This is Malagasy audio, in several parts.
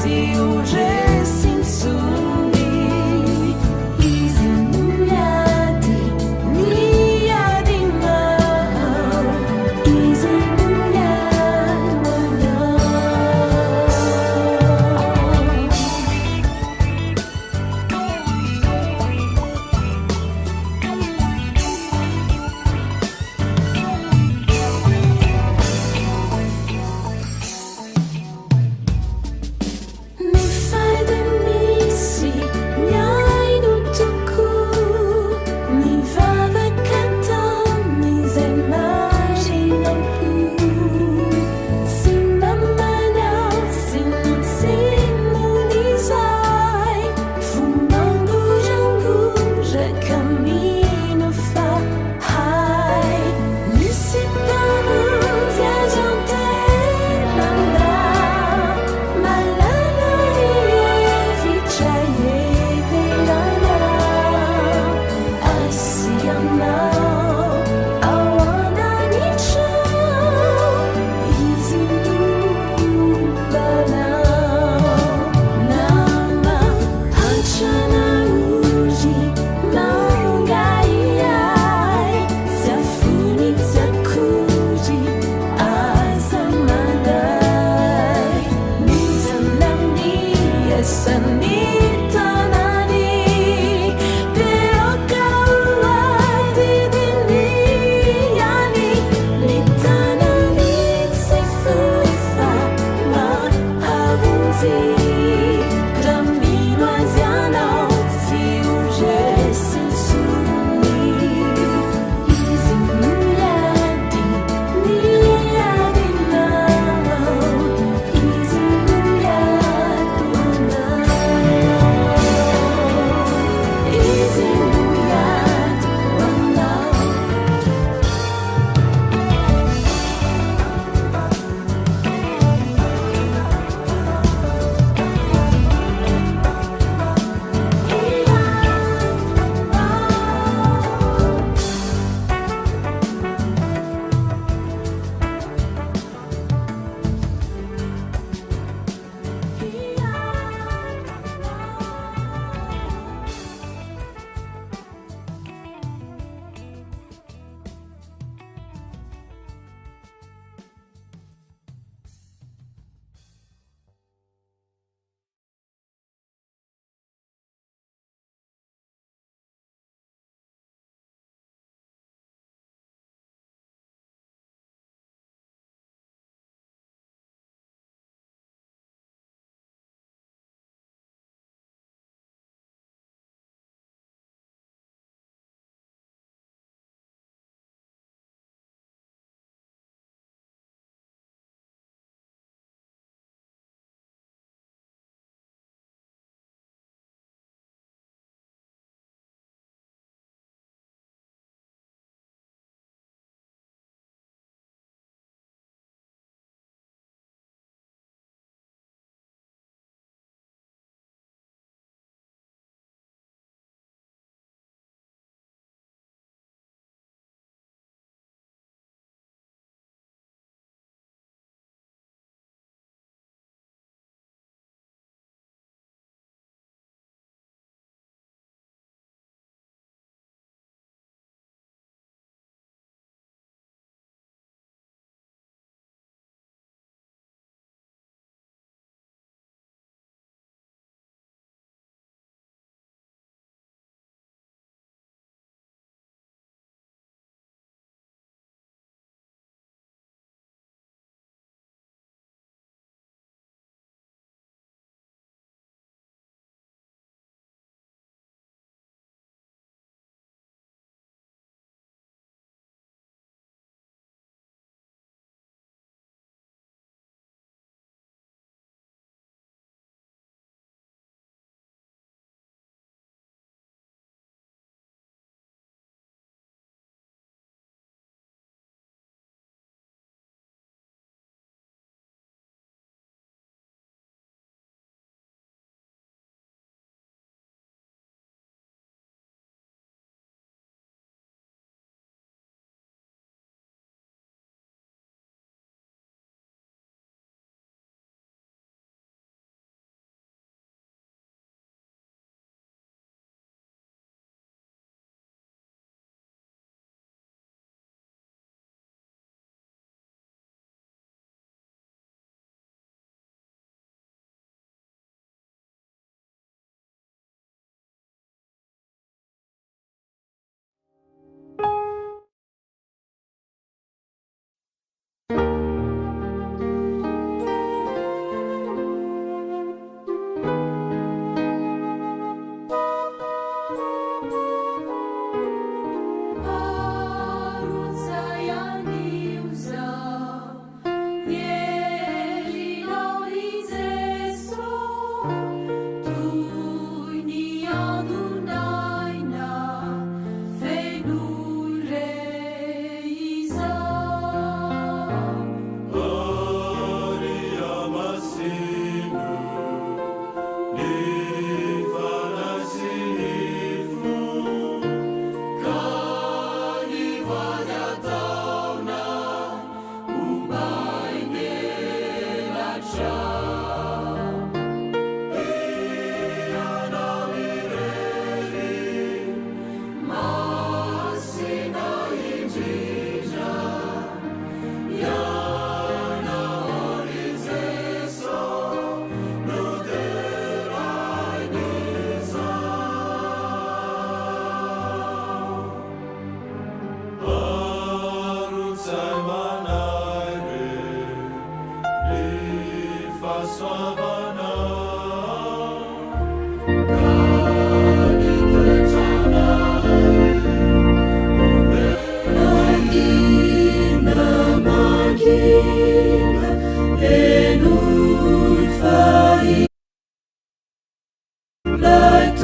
Tsy ho resy intsony. Izy no miady ny adinao. Izy no miady ho anao. Nefa dia misy mihaino tokoa ny vavaka ataon'izay marina am-po. Tsy mba manao tsinontsinona izay fo mangorangoraka mino fa hay misy Mpamonjy azo antenaina. Mahalala ny hevitra heverana asianao ao an-danitra. Izy no momba anao. Na mahantra na ory mangahiahy, tsy afony tsy akory, aza manahy. Mizana ny asan'ny tanany, dia aoka ho adidiny ihany. Ny tanany tsy fohy fa mahavonjy. Raha mino azy ianao, tsy ho resy intsony. Izy no miady ny adinao. Izy no miady ho anao. Izy no miady ho anao.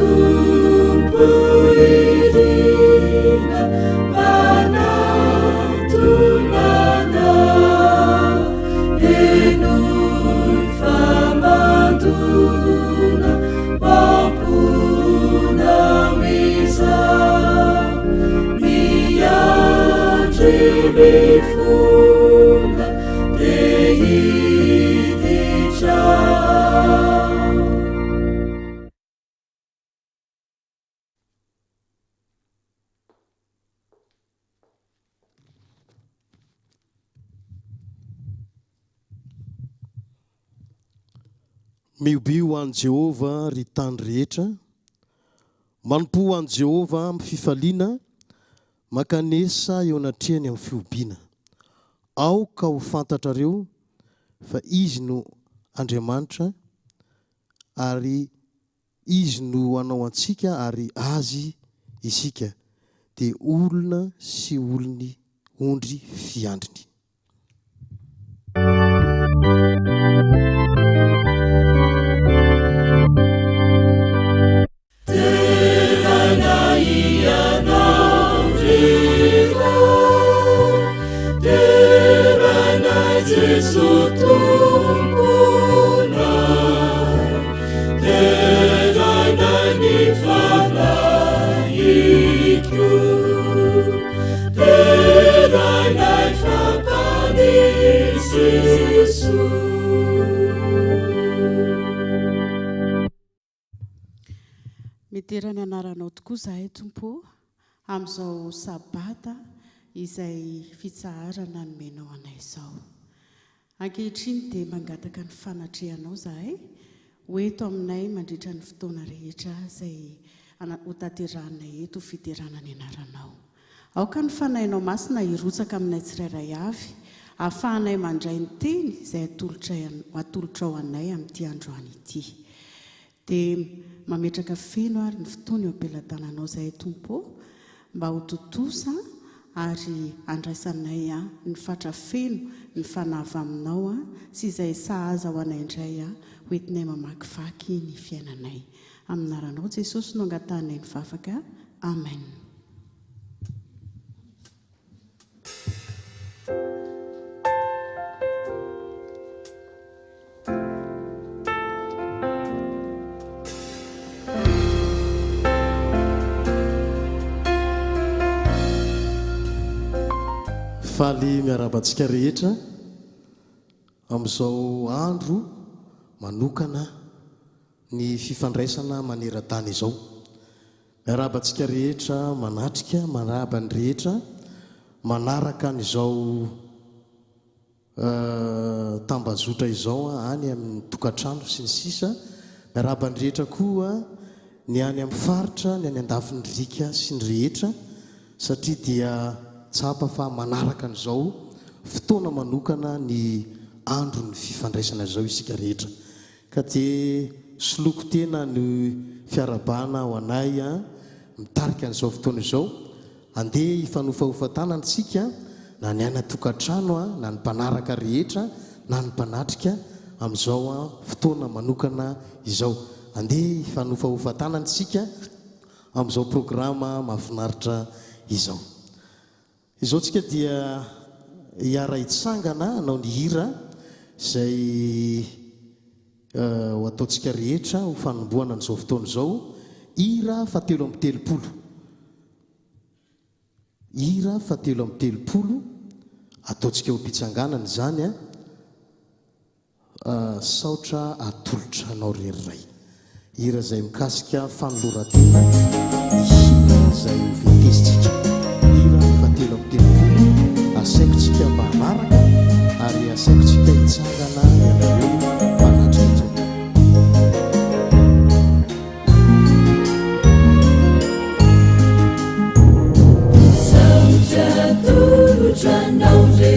Tompo irina manatona Anao, henoy fa mandona am-ponao izao, miandry mifona te hiditra ao. Mihobiho ho an'i Jehovah, ry tany rehetra. Manompoa an'i Jehovah amin'ny fifaliana, mankanesa eo anatrehany amin'ny fihobiana. Aoka ho fantatrareo fa Izy no Andriamanitra, ary Izy no hanao antsika ary Azy isika, dia olona sy olony ondry fiandriny. Deraina Ianao ry Ray, deraina Jeso Tomponay, deraina ny Fanahiko, deraina fa Mpamonjy Jeso. Midera ny anaranao tokoa izahay Tompo ô, amin'izao Sabata izay fitsaharana nomenao anay izao. Ankehitriny dia mangataka ny fanatrehanao izahay ho eto aminay mandritra ny fotoana rehetra izay hotanterahinay eto ho fiderana ny anaranao. Aoka ny Fanahinao Masina hirotsaka aminay tsirairay avy, ahafahanay mandray ny teny izay atolotrao anay amin'ity androany ity. Dia mametraka feno ary ny fotoana eo am-pelatananao izahay Tompo ô, mba ho tontosa ary handraisanay ny fatra feno ny fanahy avy aminao sy izay sahaza ho anay indray ho entinay mamakivaky ny fiainanay. Amin'ny anaranao Jesosy no angatahanay ny vavaka. Amen. Faly miarahaba antsika rehetra amin'izao andro manokana ny fifandraisana maneran-tany izao. Miarahaba antsika rehetra manatrika, miarahaba ny rehetra manaraka an'izao tambazotra izao any amin'ny tokantrano sy ny sisa Miarahaba ny rehetra koa ny any amin'ny faritra, ny any andafin'ny riaka sy ny rehetra satria dia tsapa fa manaraka an'izao fotoana manokana ny andron'ny fifandraisana izao isika rehetra. Ka dia soloko tena ny fiarahabana ho anay mitarika an'izao fotoana izao. Andeha hifanofahofa tanana isika na ny any an-tokantrano na ny mpanaraka rehetra na ny mpanatrika amin'izao fotoana manokana izao. Andeha hifanofahofa tanana isika amin'izao programa mahafinaritra izao. Izao tsika dia hiara-hitsangana hanao ny hira izay ho ataontsika rehetra ho fanombohana an'izao fotoana izao, hira fahatelo amby telopolo. Hira fahatelo amby telopolo, ataontsika eo am-pitsanganana izany an. Saotra atolotra anao ry Ray. Hira izay mikasika fanoloran-tena ny hira izay ho ventesintsika. Hira fahatelo amby telopolo, asaiko tsika mba hanaraka ary asaiko tsika hitsangana ianareo mpanatrika eto. Saotra atolotra anao ry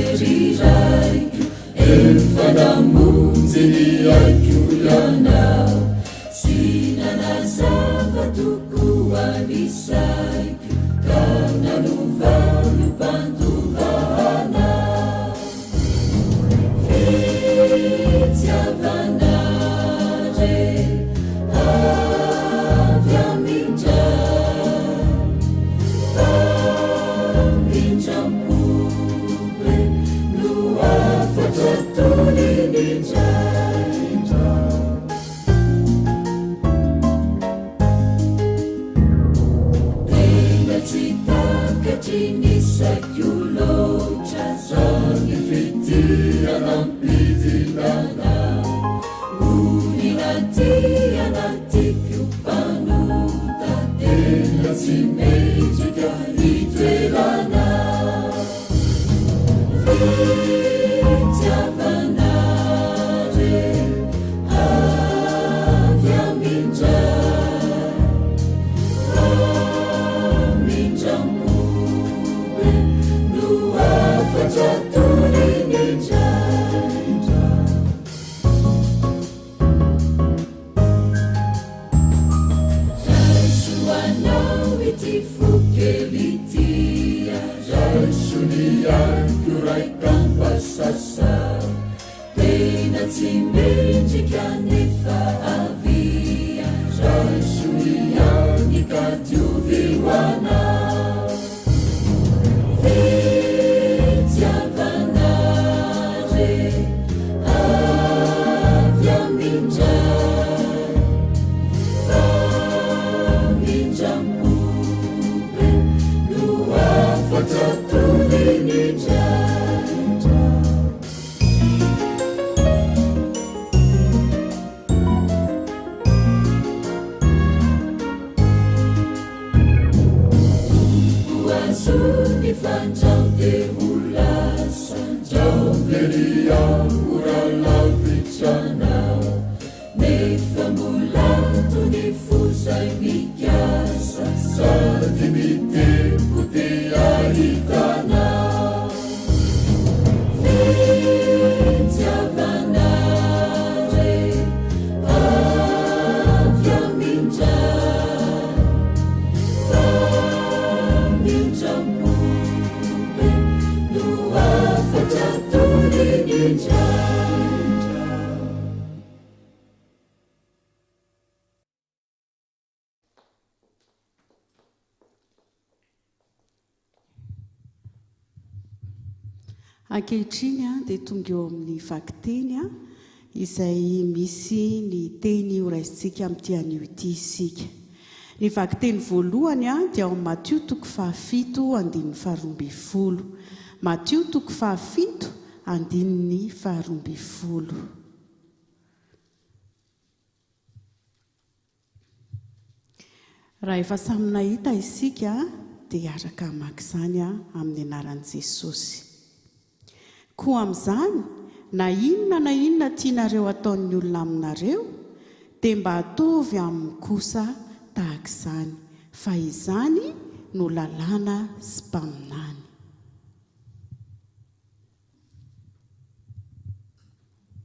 Raiko. Efa namonjy ny aiko Ianao Sy nanazava tokoa ny saiko Ka nanova ho mpandova anao Fitiavana re avy aminao. mbola tony fo zay mikasa sady mitempo te hahita anao. Fitiavana re avy amin-dRay, famindram-po be no hafatra toriny indrindra. Ankehitriny dia tonga eo amin'ny vakiteny izay misy ny teny horaisintsika amin'ity anio ity isika. Ny vakiteny voalohany dia ao amin'ny Matio toko fahafito andininy faharoambinifolo. Matio toko fahafito andininy faharoambinifolo. Raha efa samy nahita isika dia hiaraka hamaky izany amin'ny anaran'i Jesosy. Koa amin'izany, na inona na inona tianareo hataon'ny olona aminareo, dia mba ataovy aminy kosa tahaka izany, fa izany no lalàna sy mpaminany.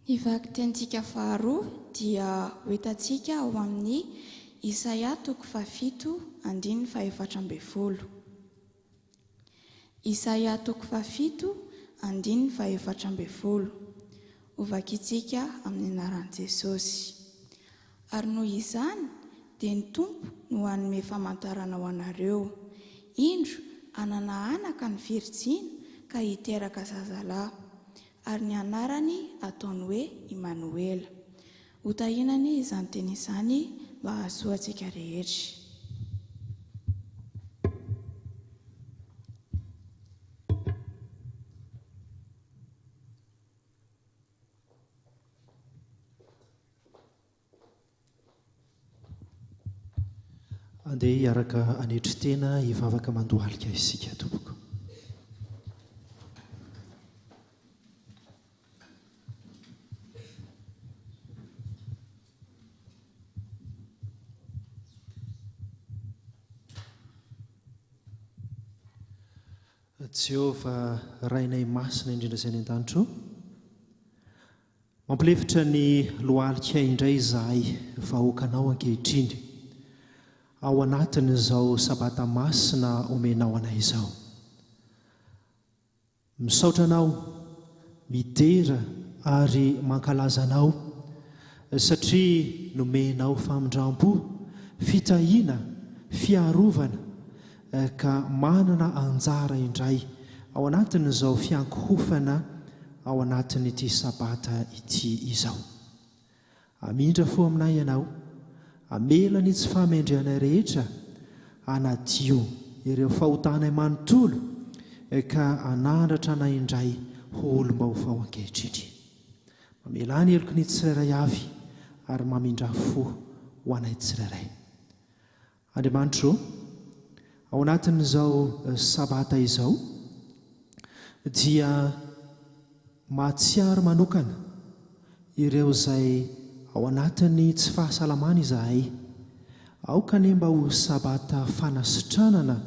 Ny vakitenintsika faharoa dia ho hitantsika ao amin'ny Isaia toko fahafito andininy fahefatra ambin'ny folo. Isaia toko fahafito andininy fahefatra ambin'ny folo. Hovakintsika amin'ny anaran'i Jesosy. Ary noho izany dia ny Tompo no hanome famantarana ho anareo, Indro, hanana anaka ny virijina ka hiteraka zazalahy, ary ny anarany hataony hoe Imanoela. Hotahiana anie izany teny izany mba hahasoa antsika rehetra. Andeha hiaraka hanetry tena hivavaka mandohalika isika tompoko. Jehovah Rainay Masina indrindra izay any an-danitra ô, Mampilefitra ny lohalika indray izahay vahoakanao ankehitriny ao anatin'izao Sabata masina omenao anay izao. Misaotra Anao, midera ary mankalaza Anao satria nomenao famindrampo, fitahiana, fiarovana ka manana anjara indray ao anatin'izao fiankohofana ao anatin'ity Sabata ity izao. Hamindra fo aminay Ianao, hamela ny tsy fahamendrehanay rehetra, hanadio ireo fahotanay manontolo ka hanandratra anay indray ho olom-baovao ankehitriny. Mamelà ny heloky ny tsirairay avy ary mamindrà fo ho anay tsirairay. Andriamanitra ô, ao anatin'izao Sabata izao dia mahatsiaro manokana ireo izay ao anatin'ny tsy fahasalamana izahay. Aoka anie mba ho Sabata fanasitranana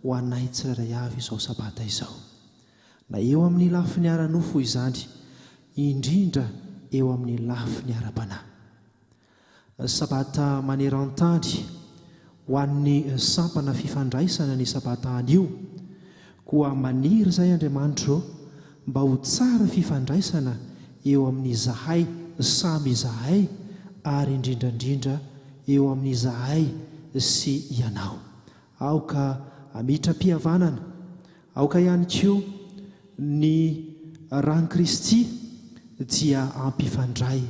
ho anay tsirairay avy izao Sabata izao. Na eo amin'ny lafiny ara-nofo izany, indrindra eo amin'ny lafiny ara-panahy. Sabata maneran-tany ho an'ny sampana fifandraisana ny Sabata anio. Koa maniry izahay Andriamanitra ô, mba ho tsara fifandraisana eo amin'izahay samy izahay ary indrindra indrindra eo amin'izahay sy Ianao. Aoka hamitram-pihavanana, aoka ihany koa ny ran'i Kristy dia hampifandray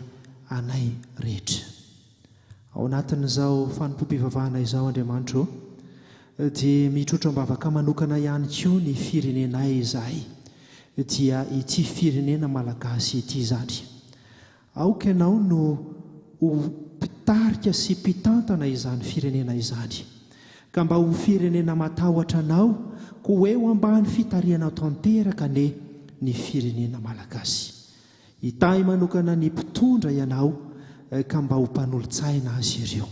anay rehetra. Ao anatin'izao fanompoam-pivavahana izao Andriamanitra ô, dia mitrotro am-bavaka manokana ihany koa ny firenenay izahay, dia ity firenena malagasy ity izany. Aoka ianao no ho mpitarika sy mpitantana izany firenena izany, ka mba ho firenena matahotra anao, koa ho eo ambany fitarihanao tanteraka anie ny firenena malagasy. Hitahy manokana ny mpitondra ianao ka mba ho mpanolotsaina azy ireo.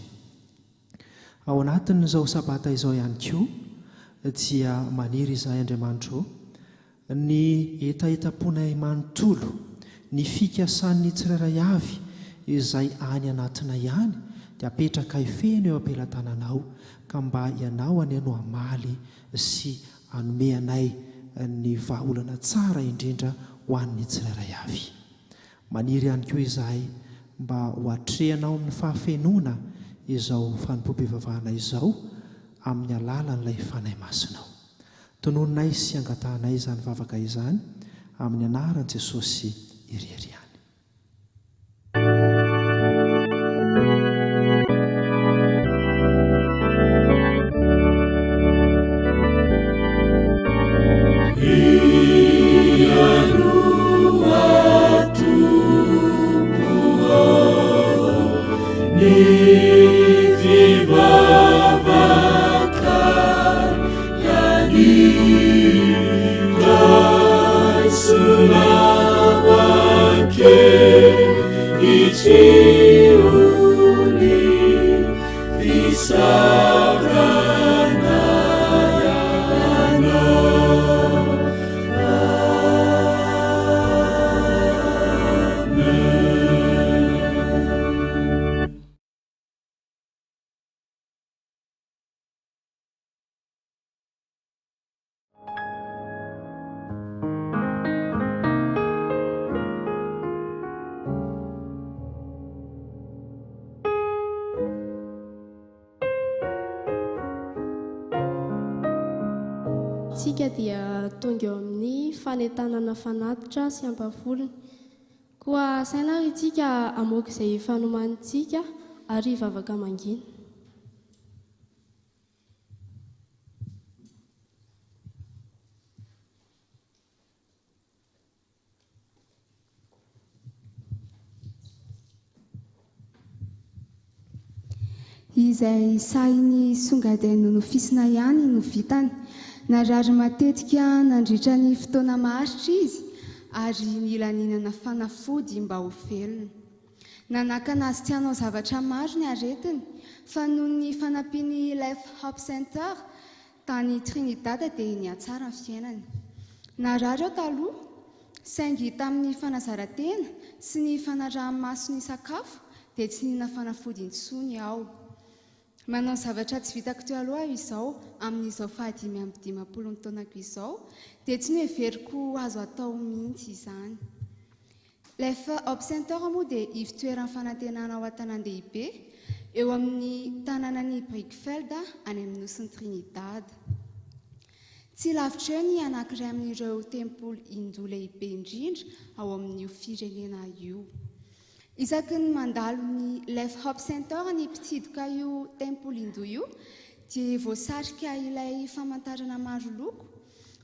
Ao anatin'izao Sabata izao ihany koa dia maniry izahay Andriamanitra ô, ny hetahetam-ponay manontolo, ny fikasan'ny tsirairay avy izay any anatinay any dia apetrakay feno eo am-pelatananao ka mba Ianao anie no hamaly sy hanome anay ny vahaolana tsara indrindra ho an'ny tsirairay avy. Maniry ihany koa izahay mba ho atrehanao amin'ny fahafenoana izao fanompoam-pivavahana izao amin'ny alalan'ilay Fanahy Masinao. Tononinay sy angatahanay izany vavaka izany amin'ny anaran'i Jesosy irery ihany. Tsika dia tonga eo amin'ny fanentanana fanatitra sy ampahafolony. Koa asaina ary itsika hamoaka izay efa nomanintsika ary hivavaka mangina. Izay sahiny songadin nonofisina ihany no vitany. Narary matetika nandritra ny fotoana maharitra izy ary nila nihinana fanafody mba ho velona. Nanakana azy tsy hanao zavatra maro ny aretiny, fa noho ny fanampian'ny Life Hope Center tany Trinidad dia nihatsara ny fiainany. Narary aho taloha, saingy tamin'ny fanazaran-tena sy ny fanaraha-maso ny sakafo dia tsy nihinana fanafody intsony aho. Manao zavatra tsy vitako teo aloha aho izao amin'izao fahadimy amby dimampolo ny taonako izao dia tsy noheveriko ho azo atao mihitsy izany. Life Hope Center moa dia ivotoeran'ny fanantenana ao an-tanàn-dehibe eo amin'ny tanànan'i Brickfield any amin'ny nosin'i Trinidad. Tsy lavitra eo ny anankiray amin'ireo tempoly Hindoa lehibe indrindra ao amin'io firenena io. Isaky ny mandalo ny Life Hope Center ny mpitsidika io tempoly Hindoa io dia voasarika ilay famantarana maro loko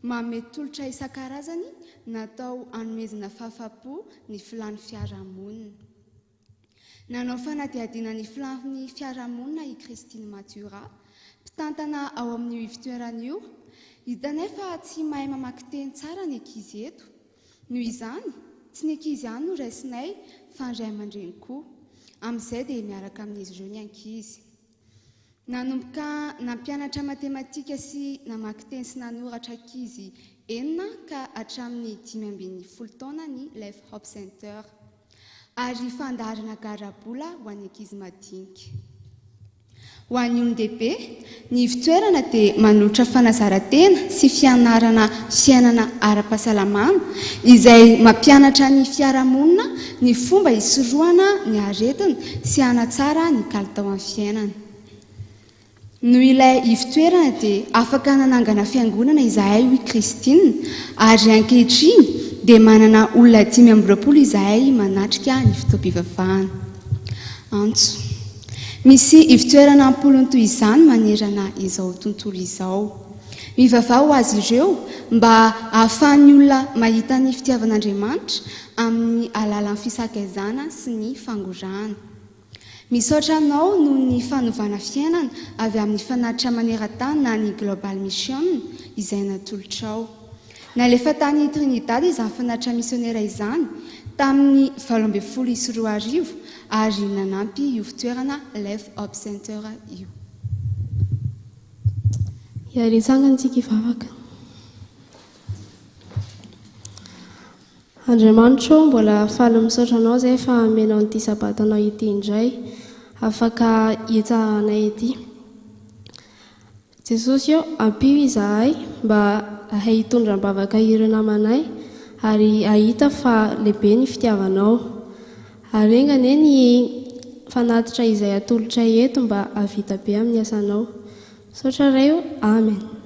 manome tolotra isan-karazany natao hanomezana fahafapo ny filàn'ny fiarahamonina. Nanao fanadihadiana ny filàn'ny fiarahamonina i Christine Mathura, mpitantana ao amin'io ivotoerana io. Hitanay fa tsy mahay mamaky teny tsara ny ankizy eto. Noho izany, tsy ny ankizy ihany no raisinay fa ny ray aman-dreny koa. Amin'izay dia miaraka amin'izy ireo ny ankizy. Nanomboka nampianatra matematika sy namaky teny sy nanoratra ankizy enina ka hatramin'ny 15 taona ny Life Hope Center. Ary fandaharana garabola ho an'ny ankizy madinika. Ho an'ny olon-dehibe, ny ivon-toerana dia manolotra fanazaran-tena sy fianarana fiainana ara-pahasalamana izay mampianatra ny fiarahamonina ny fomba hisorohana ny aretina sy hanatsara ny kalitaon'ny fiainana. Noho ilay ivon-toerana dia afaka nanangana fiangonana izahay hoy Christine ary ankehitriny dia manana olona 25 izahay manatrika ny fotoam-pivavahana. Antso. Misy ivotoerana am-polony toy izany manerana izao tontolo izao. Mivavaha ho azy ireo mba hahafahan'ny olona mahita ny fitiavan'Andriamanitra amin'ny alalan'ny fisakaizana sy ny fangorahana. Misaotra anao noho ny fanovana fiainana avy amin'ny fanatitra maneran-tany na ny Global Mission izay natolotrao. Nalefa tany Trinidad izany fanatitra misionera izany tamin'ny 2018 ary nanampy io fitoerana Life Hope Center io. Hiara-hitsangana isika hivavaka. Andriamanitra ô, mbola faly misaotra Anao izahay fa amenao an'ity Sabatanao ity indray, afaka hitsahanay ety. Jesosy ô, ampio izahay mba hahay hitondra am-bavaka ireo namanay ary hahita fa lehibe ny fitiavanao. Ary enga anie ny fanatitra izay atolotray eto mba hahavita be amin'ny asanao. Misaotra Ray ô. Amen.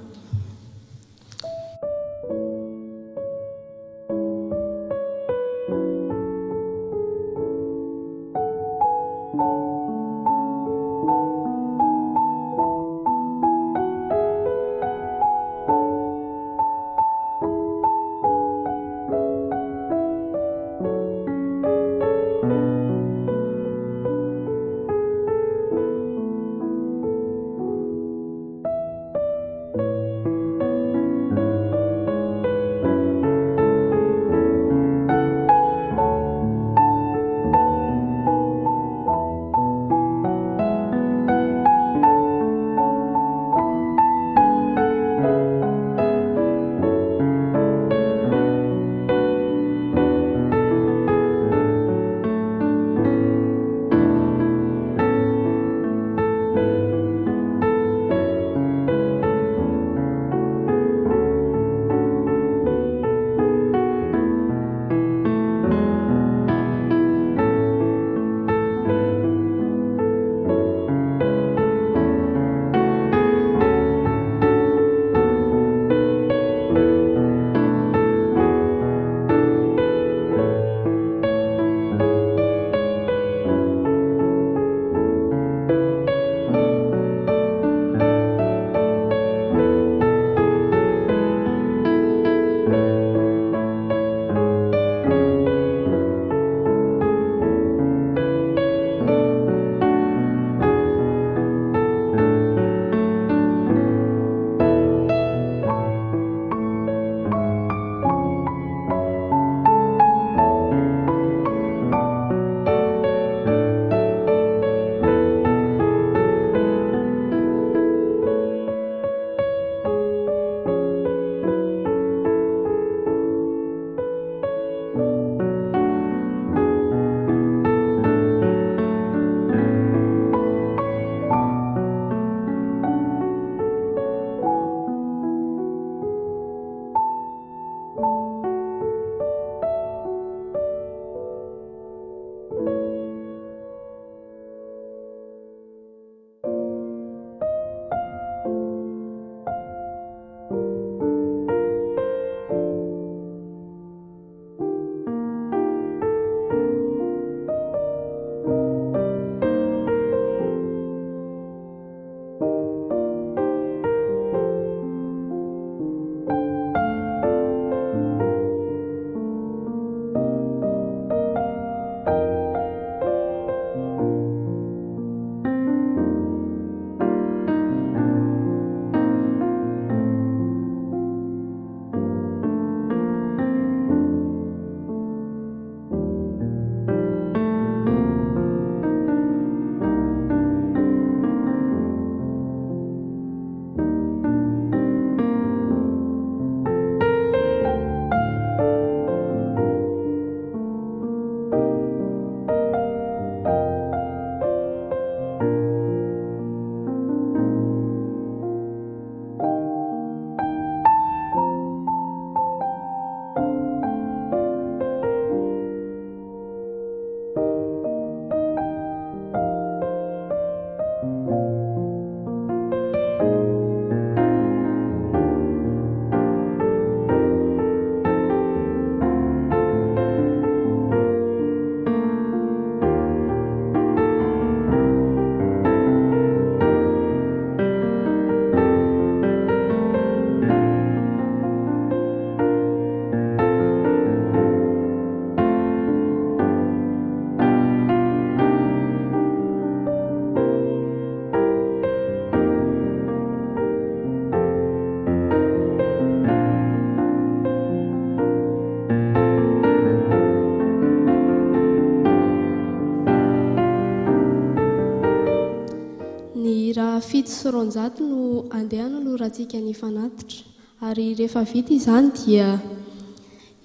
hira 207 no andeha hanolorantsika ny fanatitra. Ary rehefa vita izany dia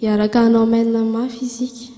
hiaraka hanao Amen mafy isika.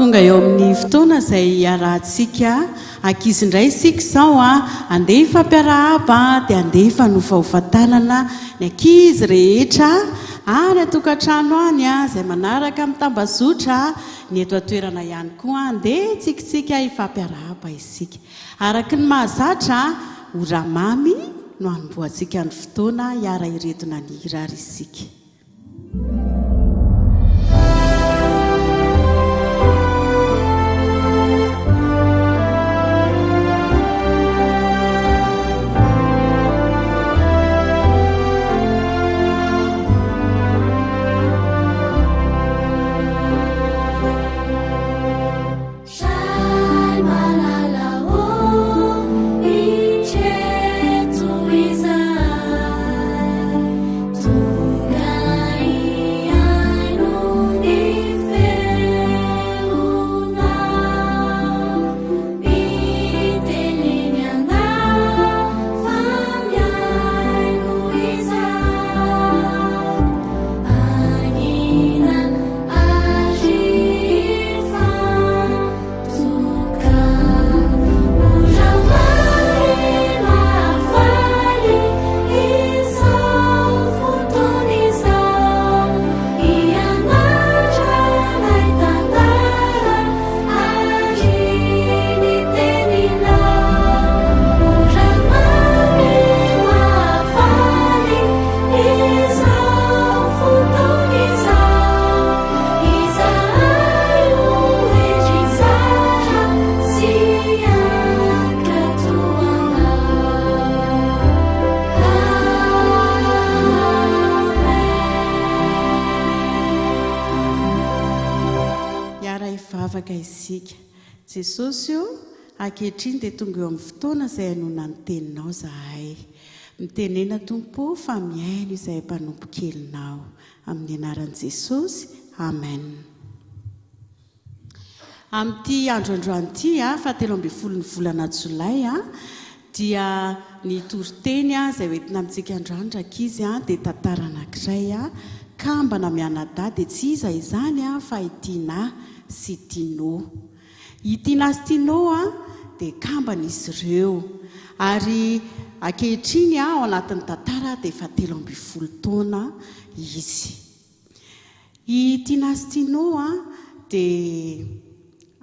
Tonga eo amin'ny fotoana izay hiarahantsika ankizy indray isika izao a, andeha hifampiarahaba dia andeha hifanofahofa tanana ny ankizy rehetra any an-tokantrano any izay manaraka amin'ny tambazotra, ny eto an-toerana ihany koa, andeha hitsikitsiky hifampiarahaba isika. Araka ny mahazatra, ora mamy no hanombohantsika ny fotoana hiara-hiredona ny hira ary isika. Ray malala ô, indreto izahay, tonga hihaino ny feonao. Mitenena anay fa mihaino izahay. Angina ary hifantoka. Ora mamy mahafaly izao fotoana izao. Hianatra ilay tantara ary ny teninao. Ora mamy mahafaly Izao fotoana izao, izahay ho endri-tsara sy hankatò Anao. Amen. Hiara-hivavaka isika. Jesosy o, ankehitriny dia tonga eo amin'ny fotoana izay hainoana ny Teninao izahay. Mitenena Tompo o fa mihaino izahay mpanompo kelinao. Amin'ny anaran'i Jesosy. Amen. Amin'ity andro androany ity, faha 13 ny volana jolay, dia ny toriteny izay hoentina amintsika androany rankizy dia tantara anankiray kambana mianadahy dia tsy iza izany fa i Tinah sy Tino. I Tina sy Tino dia kambana izy ireo ary ankehitriny ao anatin'ny tantara dia efa 13 taona izy. I Tina sy Tino dia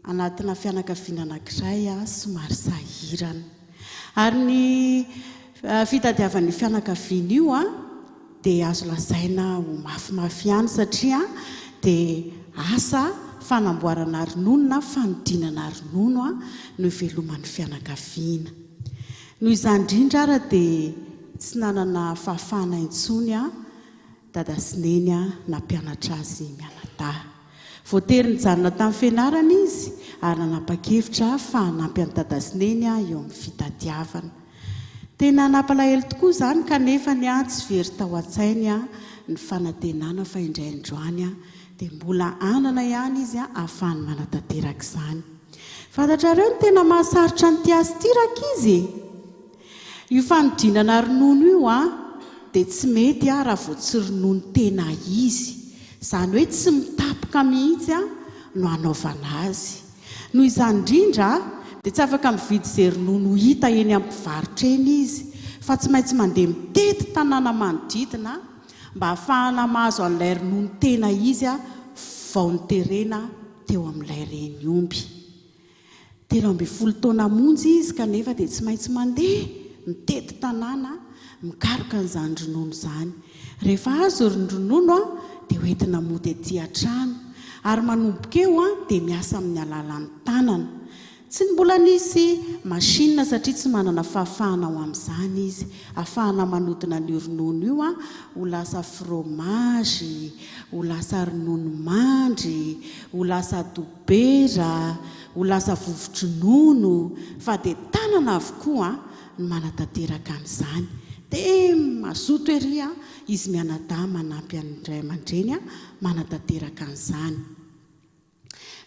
anatina fianakaviana anankiray somary sahirana. Ary ny fitadiavan'io fianakaviana io dia azo lazaina ho mafimafy ihany satria dia asa fanamboarana ronono na fanodinana ronono no iveloman'ny fianakaviana. Noho izany indrindra ara dia tsy nanana fahafahana intsony Dada sy Neny nampianatra azy mianadahy. Voatery nijanona tamin'ny fianarana izy ary nanapa-kevitra fa hanampy an'i Dada sy Neny eo amin'ny fitadiavana. Tena nampalahelo tokoa izany kanefa ny tsy very tao an-tsainy ny fanantenana fa indray andro any dia mbola hanana ihany izy ahafahany manatanteraka izany. Fantatrareo ny tena mahasarotra an'ity asa ity rankizy e! Io fanodinana ronono io an, dia tsy mety an raha vao tsy ronono tena izy. Izany hoe tsy mitapoka mihitsy an no hanaovana azy. Noho izany indrindra an, Dia tsy afaka mividy izay ronono hita eny amin'ny mpivarotra eny izy, fa tsy maintsy mandeha mitety tanàna manodidina mba hahafahana mahazo an'ilay ronono tena izy vao noterena teo amin'ilay reny omby. 13 taona monja izy kanefa dia tsy maintsy mandeha mitety tanàna mikaroka an'izany ronono izany. Rehefa azo ny ronono dia hoentina mody aty an-trano ary manomboka eo dia miasa amin'ny alalan'ny tanana. Tsy mbola nisy machine satria tsy manana fahafahana ho amin'izany izy. Ahafahana manodina an'io ronono io ho lasa fromage, ho lasa ronono mandry, ho lasa dobera, ho lasa vovo-dronono fa dia tanana avokoa no manatanteraka an'izany. Dia mazoto ery izy mianadahy manampy an'ny ray aman-dreny manatanteraka an'izany.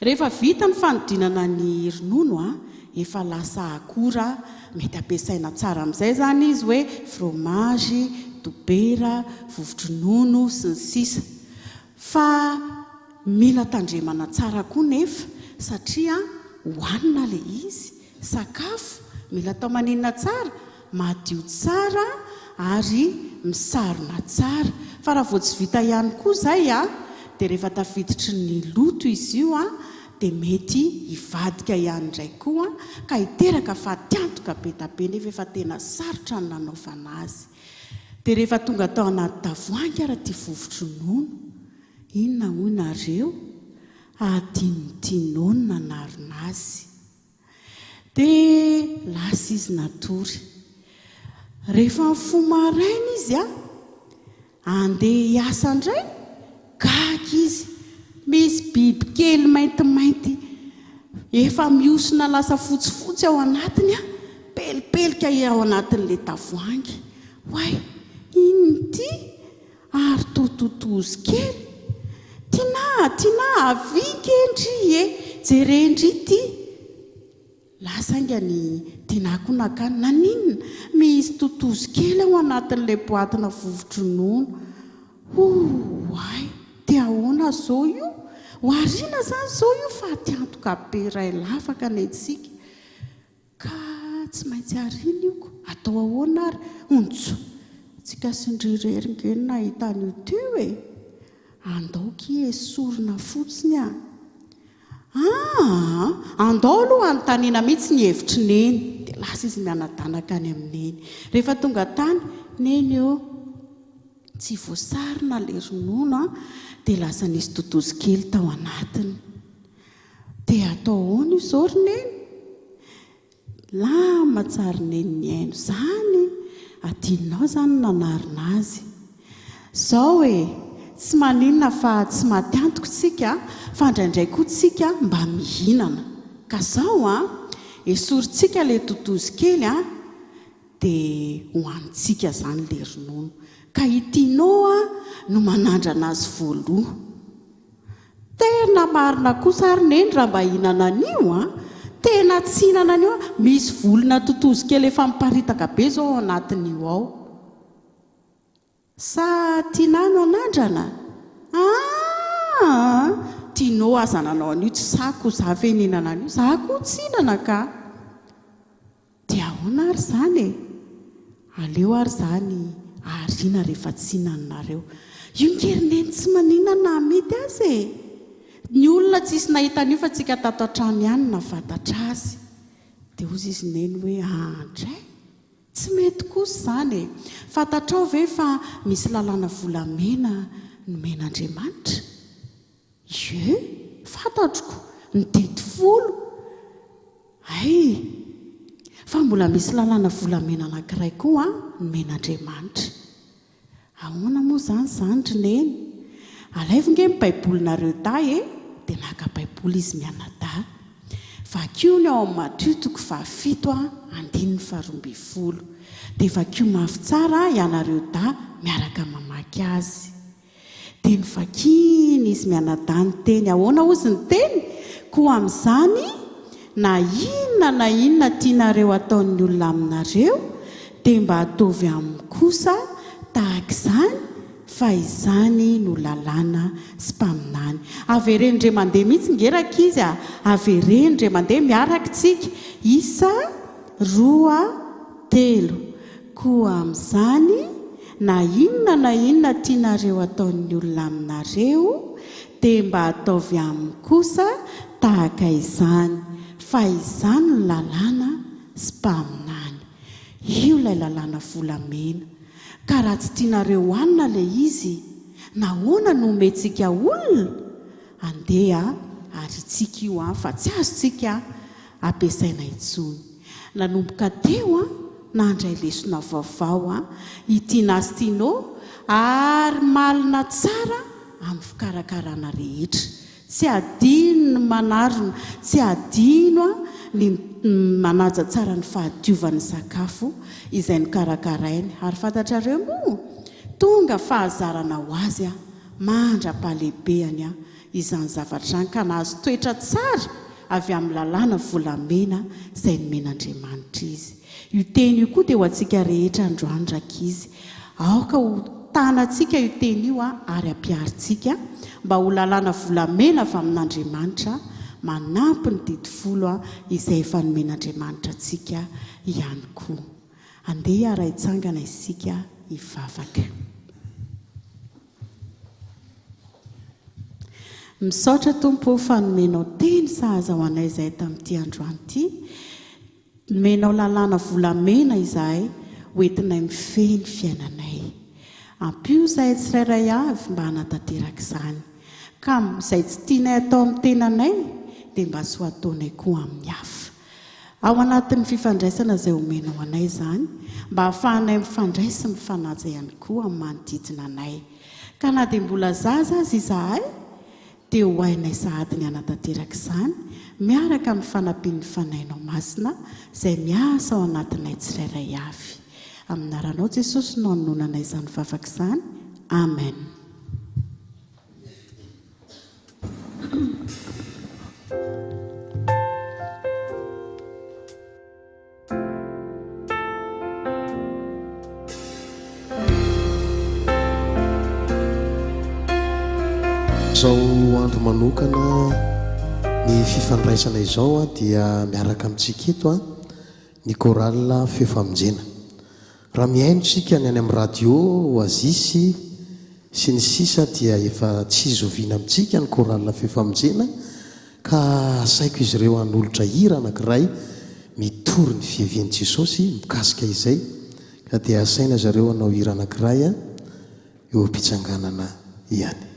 Rehefa vita ny fanodinana ny ronono, efa lasa akora mety ampiasaina tsara amin'izay izany izy hoe fromage, dobera, vovo-dronono, sy ny sisa Fa mila tandremana tsara koa nefa satria hohanina ilay izy, sakafo, mila atao maninona tsara? Madio tsara ary misarona tsara. Fa raha vao tsy vita ihany koa izay dia rehefa tafiditry ny loto izy io dia mety hivadika ihany indray koa ka hiteraka fatiantoka be da be nefa efa tena sarotra ny nanaovana azy. Dia rehefa tonga tao anaty tavoahangy ary ity vovo-dronono, inona hoy nareo? Hadinon'i Tino ny nanarona azy. Dia lasa izy natory. Rehefa nifoha maraina izy an, handeha hiasa indray, gaga izy, misy bibikely maintimainty efa mihosona lasa fotsifotsy ao anatiny an, pelipelika ao anatin'ilay tavoahangy. Oay, inona ity? Ary toa totozy kely. Tinah a, Tinah a, avia nge ndry e, jereo ndry ity. Lasa haingana i Tinah koa nankany. Naninona? Misy totozy kely ao anatin'ilay boatina vovo-dronono. Oay, dia ahoana izao io? Ho ariana izany izao io fa aty antoka be iray lavaka ny antsika. Ka tsy maintsy ariana io ko. Atao ahoana ary? Ontso! Tsika sy ndry irery nge no nahita an'io teo e! Andao ki esorina fotsiny a! Aa! Andao aloha hanontaniana mihitsy ny hevitr'i Neny. Dia lasa izy mianadanaka any amin'i Neny. Rehefa tonga tany, Neny ô! Tsy voasarona ilay ronono an! Dia lasa nisy totozy kely tao anatiny. Dia atao ahoana io izao ry Neny? Lama tsara ry Neny nihaino izany, adinonao izany ny nanarina azy. Izao e, tsy maninona fa tsy maty antoka isika fa indraindray koa tsika mba mihinana. Ka izao an, esorintsika ilay totozy kely an, dia hohanintsika izany ilay ronono. Ka i Tino no manandrana azy voaloha. Tena marina kosa ary neny raha mba hihinana an'io an! Tena tsy hihinana an'io aho, misy volona totozy kely efa miparitaka be zao ao anatin'io ao. Sa Tinah no hanandrana? Aa! Tino aza nanao an'io tsy sahiko za ve nihinana an'io? Za koa tsy hihinana ka! Dia ahoana ary izany e? Aleo ary izany ariana rehefa tsy hinanareo. Io nge ry neny tsy maninona na amidy aza e! Ny olona tsisy nahita an'io fa tsika tato an-trano ihany no nahafantatra azy. Dia hozy izy neny hoe andray! Tsy mety kosa izany e! Fantatrao ve fa misy lalàna volamena nomen'Andriamanitra? Ie, fantatro ko, ny didy folo. Hay! Fa mbola misy lalàna volamena anankiray koa nomen'Andriamanitra. Ahoana moa izany izany ry Neny? Alaivo nge ny Baibolinareo dahy e! Dia naka Baiboly izy mianadahy. Vakio ny ao amin'ny Matio toko fahafito andininy faharoambinifolo. Dia vakio mafy tsara ianareo dahy miaraka mamaky azy. Dia novakiany izy mianadahy ny teny. Ahoana hozy ny teny? Koa amin'izany, na inona na inona tianareo hataon'ny olona aminareo, dia mba ataovy aminy kosa tahaka izany, Fa izany no lalàna sy mpaminany. Avereno indray mandeha mihitsy nge rankizy a! Avereno indray mandeha miaraka tsika. Isa, roa, telo. Koa amin'izany, na inona na inona tianareo hataon'ny olona aminareo, dia mba ataovy aminy kosa tahaka izany, fa izany no lalàna sy mpaminany. Io ilay lalàna volamena. Ka raha tsy tianareo hohanina ilay izy, nahoana no omentsika olona? Andeha arintsika io an, fa tsy azontsika ampiasaina intsony. Nanomboka teo an, nandray lesona vaovao an, i Tina sy Tino ary malina tsara amin'ny fikarakarana rehetra. Tsy adino ny manarona, tsy adino ny manaja tsara ny fahadiovan'ny sakafo izay nokarakarainy. Ary fantatrareo moa? Tonga fahazarana ho azy mandra-pahalehibehany izany zavatra izany ka nahazo toetra tsara avy amin'ny lalàna volamena izay nomen'Andriamanitra izy. Io teny io koa dia ho antsika rehetra androany rankizy. Aoka ho tanantsika io teny io ary ampiharintsika mba ho lalàna volamena avy amin'Andriamanitra manampy ny didy folo izay efa nomen'Andriamanitra antsika ihany koa. Andeha hiara-hitsangana isika hivavaka. Misaotra Tompo o fa nomenao teny sahaza ho anay izahay tamin'ity androany ity. Nomenao lalàna volamena izahay ho entinay mifehy ny fiainanay. Ampio izahay tsirairay avy mba hanatanteraka izany. Ka izay tsy tianay atao amin'ny tenanay dia mba tsy ho ataonay koa amin'ny hafa. Ao anatin'ny fifandraisana izay omenao anay izany mba hahafahanay mifandray sy mifanaja ihany koa amin'ny manodidina anay. Ka na dia mbola zaza aza izahay dia ho hainay sahady ny hanatanteraka izany miaraka amin'ny fanampian'ny Fanahinao Masina izay miasa ao anatinay tsirairay avy. Amin'ny anaranao Jesosy no anononanay izany vavaka izany. Amen. Izao andro manokana ny fifandraisana izao dia miaraka amintsika eto ny chorale Feo Famonjena. Raha mihaino isika ny any amin'ny radio, Oasis, sy ny sisa dia efa tsy zoviana amintsika ny chorale Feo Famonjena ka asaiko izy ireo hanolotra hira anankiray mitory ny fiavian'i Jesosy mikasika izay ka dia asaina zareo hanao hira anankiray eo am-pitsanganana ihany.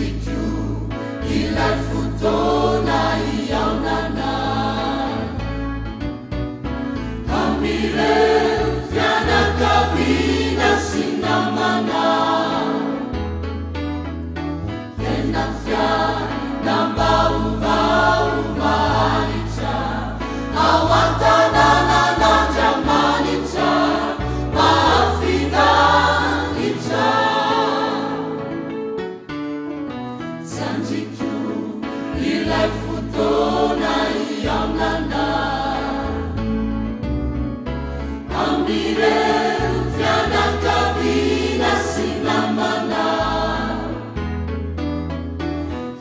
andriko ilay fotoana hihaonana amin'ireo fianakaviana sy namana. Hiaina fiainam-baovao maharitra ao an-tanànan'Andriamanitra mahafinaritra. Tsy andriko ilay fotoana hihaonana amin'ireo fianakaviana sy namana.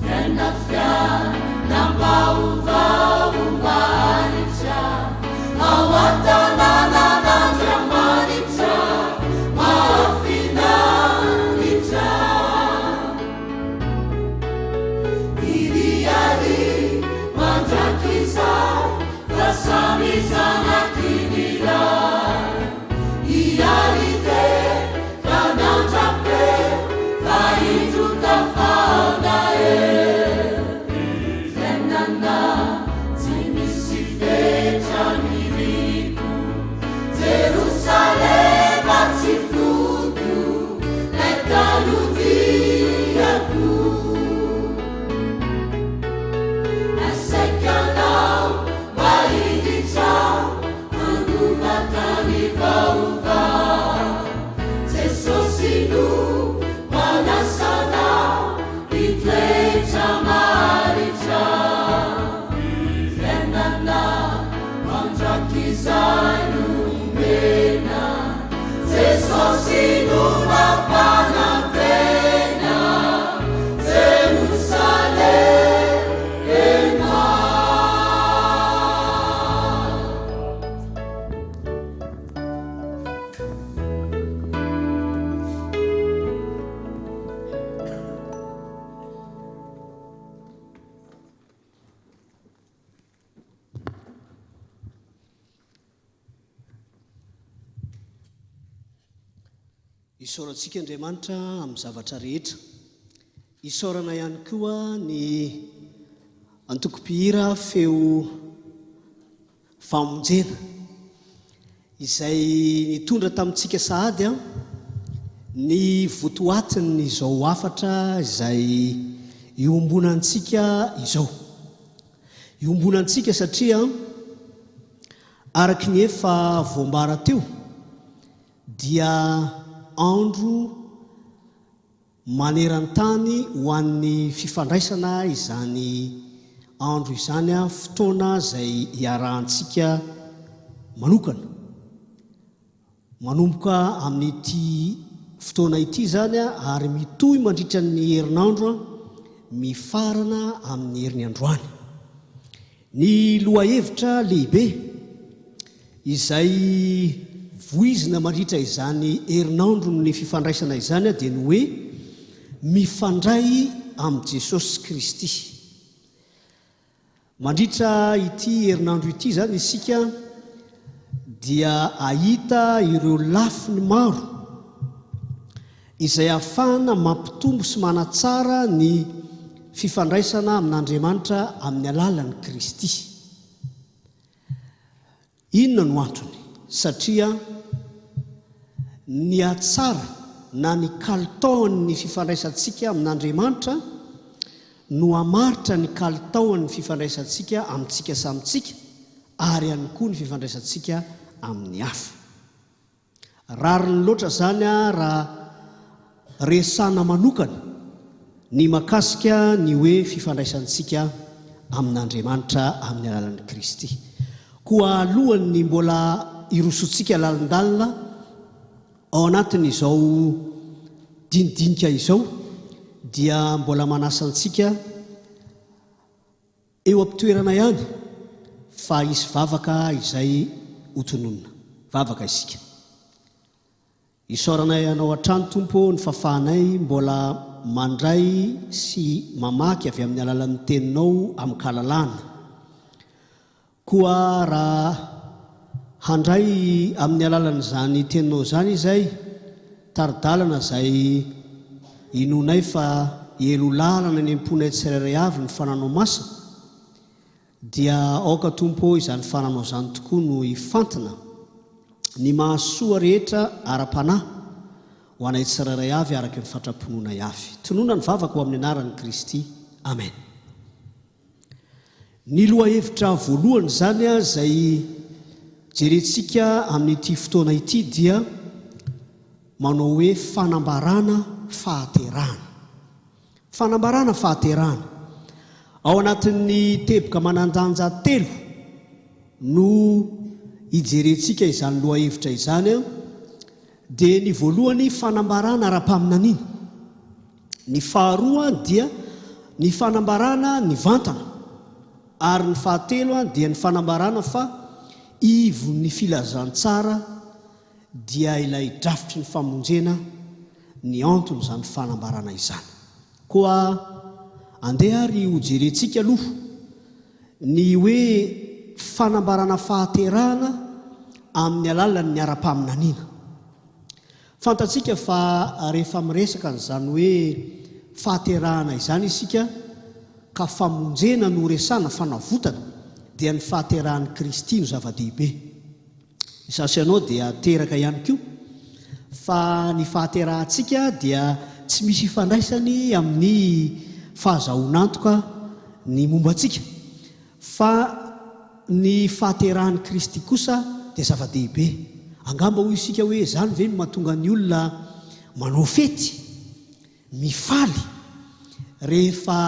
Hiaina fiainam-baovao maharitra ao an-tanànan'Andriamanitra mahafinaritra. Iriary mandrakizay fa samy zanaky ny Ray. Hiarite ranandra-pe fa indro tafahaona e. Fiainana tsy misy fetra niriko, Jerosalema tsy foiko, lay tany hodiako. Asaiko anao mba hiditra handova tany vaovao. Jesosy no manasa anao hitoetra maharitra. Fiainana mandrakizay no omena. Jesosy no mampanantena. Jerosalema. Isaorantsika Andriamanitra amin'ny zavatra rehetra. Isaorana ihany koa ny antoko mpihira feo famonjena izay nitondra tamintsika sahady ny votoatin'izao hafatra izay iombonantsika izao. Iombonantsika satria araka ny efa voambara teo dia andro maneran-tany ho an'ny fifandraisana izany andro izany, fotoana izay iarahantsika manokana. Manomboka amin'ity fotoana ity izany ary mitohy mandritra ny herinandro mifarana amin'ny heriny androany. Ny lohahevitra lehibe izay voizina mandritra izany herinandron'ny fifandraisana izany dia ny hoe mifandray amin'i Jesosy Kristy. Mandritra ity herinandro ity izany isika dia hahita ireo lafiny maro izay ahafahana mampitombo sy manatsara ny fifandraisana amin'Andriamanitra amin'ny alalan'i Kristy. Inona no antony? Satria ny hatsara na ny kalitaon'ny fifandraisantsika amin'Andriamanitra no hamaritra ny kalitaon'ny fifandraisantsika amintsika samy tsika ary ihany koa ny fifandraisantsika amin'ny hafa. Rariny loatra izany raha resahana manokana ny makasika ny hoe fifandraisantsika amin'Andriamanitra amin'ny alalan'i Kristy. Koa alohan'ny mbola hirosoantsika lalindalina ao anatin'izao dinidinika izao dia mbola manasa antsika Eo am-pitoerana ihany fa hisy vavaka izay hotononina. Vavaka isika. Isaoranay Anao hatrany Tompo ô ny fahafahanay mbola mandray sy mamaky avy amin'ny alalan'ny Teninao amin-kalalahana. Koa raha handray amin'ny alalan'izany Teninao izany izay, tari-dalana izay inoanay fa. hielo lalana any am-ponay tsirairay avy ny Fananao Masina, dia aoka Tompo ô izany Fananao izany tokoa no hifantina ny mahasoa rehetra ara-panahy ho anay tsirairay avy araka ny fatram-pinoanay avy. Tonona ny vavaka ho amin'ny anaran'i Kristy. Amen. Ny lohahevitra voalohany izany izay jerentsika amin'ity fotoana ity dia manao hoe fanambarana fahaterahana. Fanambarana fahaterahana. Ao anatin'ny teboka manan-danja telo no hijerentsika izany lohahevitra izany dia ny voalohany fanambarana ara-paminaniana. Ny faharoa dia ny fanambarana nivantana ary ny fahatelo dia ny fanambarana fa ivon'ny filazantsara dia ilay drafitry ny famonjena ny anton'izany fanambarana izany. Koa andeha ary hojerentsika aloha ny hoe fanambarana fahaterahana amin'ny alalan'ny ara-paminaniana. Fantatsika fa rehefa miresaka an'izany hoe fahaterahana izany isika ka famonjena no resahana, fanavotana, dia ny fahaterahan'i Kristy no zava-dehibe. Izaho sy ianao dia teraka ihany koa, fa ny fahaterahantsika dia tsy misy ifandraisany amin'ny fahazahoan'antoka ny momba antsika. Fa ny fahaterahan'i Kristy kosa dia zava-dehibe. Angamba hoy isika hoe izany ve no mahatonga ny olona manao fety, mifaly rehefa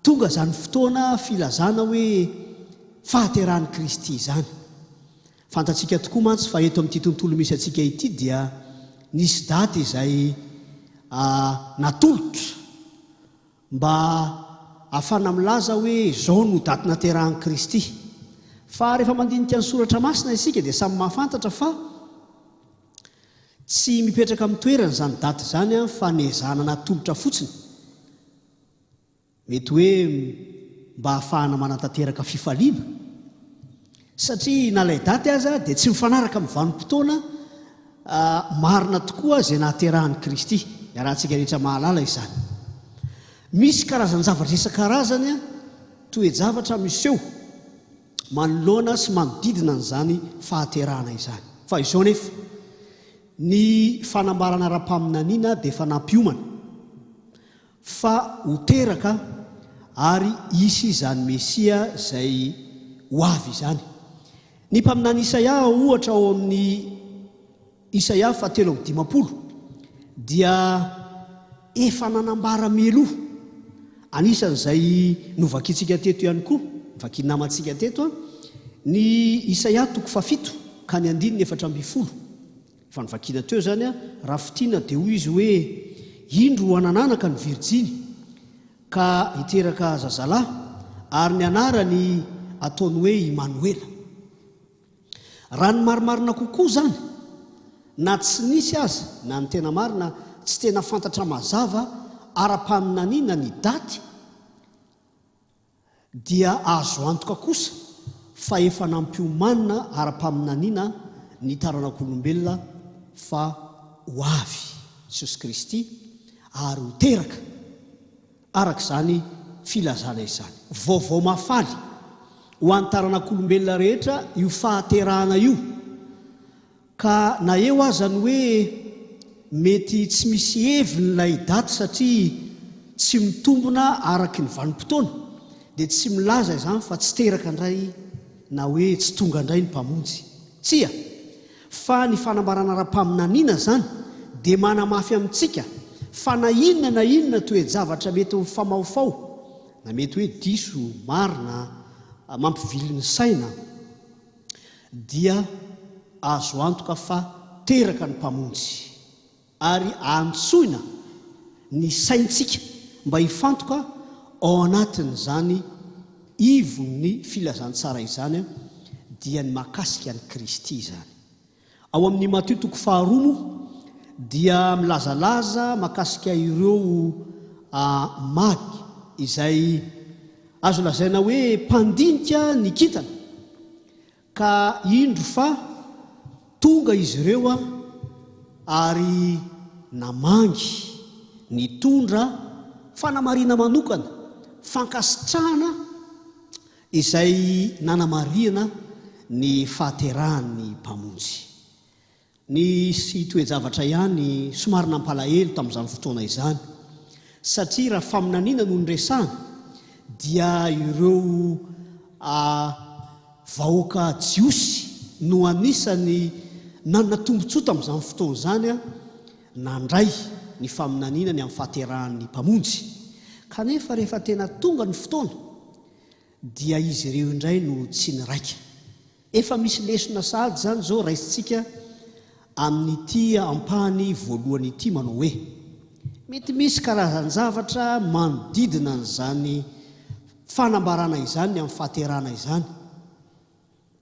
tonga izany fotoana filazana hoe fahaterahan'i Kristy izany. Fantatsika tokoa mantsy fa eto amin'ity tontolo misy antsika ity dia nisy daty izay natolotra Mba ahafahana milaza hoe izao no daty naterahan'i Kristy. Fa rehefa mandinika ny Soratra Masina isika dia samy mahafantatra fa tsy mipetraka amin'ny toerany izany daty izany fa nezahana natolotra fotsiny. Mety hoe mba ahafahana manatanteraka fifaliana. Satria na ilay daty aza dia tsy mifanaraka amin'ny vanim-potoana marina tokoa izay nahaterahan'i Kristy. Iarahantsika rehetra mahalala izany. Misy karazan-javatra isan-karazany, toe-javatra miseho manoloana sy manodidina an'izany fahaterahana izany. Fa izao anefa, ny fanambarana ara-paminaniana dia efa nampiomana. Fa ho teraka ary hisy izany Mesia izay ho avy izany. Ny mpaminany Isaia ohatra ao amin'ny Isaia fahatelo 53 dia efa nanambara mialoha, anisan'izay novakintsika teto ihany koa, novakin'ny namantsika teto, ny Isaia toko fahafito ka ny andininy 14. Efa novakiana teo izany an, raha fintinina dia hoy izy hoe, Indro hanananaka ny virjiny, ka hiteraka zazalahy, ary ny anarany ataony hoe Imanoela. Raha ny marimarina kokoa izany, na tsy nisy aza, na ny tena marina, tsy tena fantatra mazava ara-paminaniana ny daty, dia azo antoka kosa fa efa nampiomanina ara-paminaniana ny taranak'olombelona fa ho avy Jesosy Kristy ary ho teraka araka izany filazana izany. Vaovao mahafaly ho an'ny taranak'olombelona rehetra io fahaterahana io. Ka na eo aza ny hoe mety tsy misy heviny ilay daty satria tsy mitombina araky ny vanim-potoana dia tsy milaza izany fa tsy teraka indray na hoe tsy tonga indray ny Mpamonjy. Tsia! Fa ny fanambarana ara-paminaniana izany dia manamafy amintsika fa na inona na inona toe-javatra mety mifamahofaho na mety hoe diso, marina, mampivily ny saina, dia azo antoka fa teraka ny Mpamonjy, ary antsoina ny saintsika mba hifantoka ao anatin'izany ivon'ny filazantsara izany, dia ny mahakasika an'i Kristy izany. Ao amin'ny Matio toko faharoa moa dia milazalaza mahakasika ireo Magy izay azo lazaina hoe mpandinika ny kintana ka indro fa tonga izy ireo ary namangy nitondra. fanamarihana manokana, fankasitrahana izay nanamarihana ny fahaterahan'ny Mpamonjy. Nisy toe-javatra ihany somary nampalahelo tamin'izany fotoana izany, satria raha faminaniana no niresahana dia ireo vahoaka jiosy no anisan'ny nanana tombontsoa tamin'izany fotoana izany nandray ny faminaniana ny amin'ny fahaterahan'ny Mpamonjy. Kanefa rehefa tena tonga ny fotoana dia izy ireo indray no tsy niraika. Efa misy lesona sahady izany izao raisintsika amin'ity ampahany voalohany ity manao hoe, Mety misy karazan-javatra manodidina an'izany fanambarana izany ny amin'ny fahaterahana izany,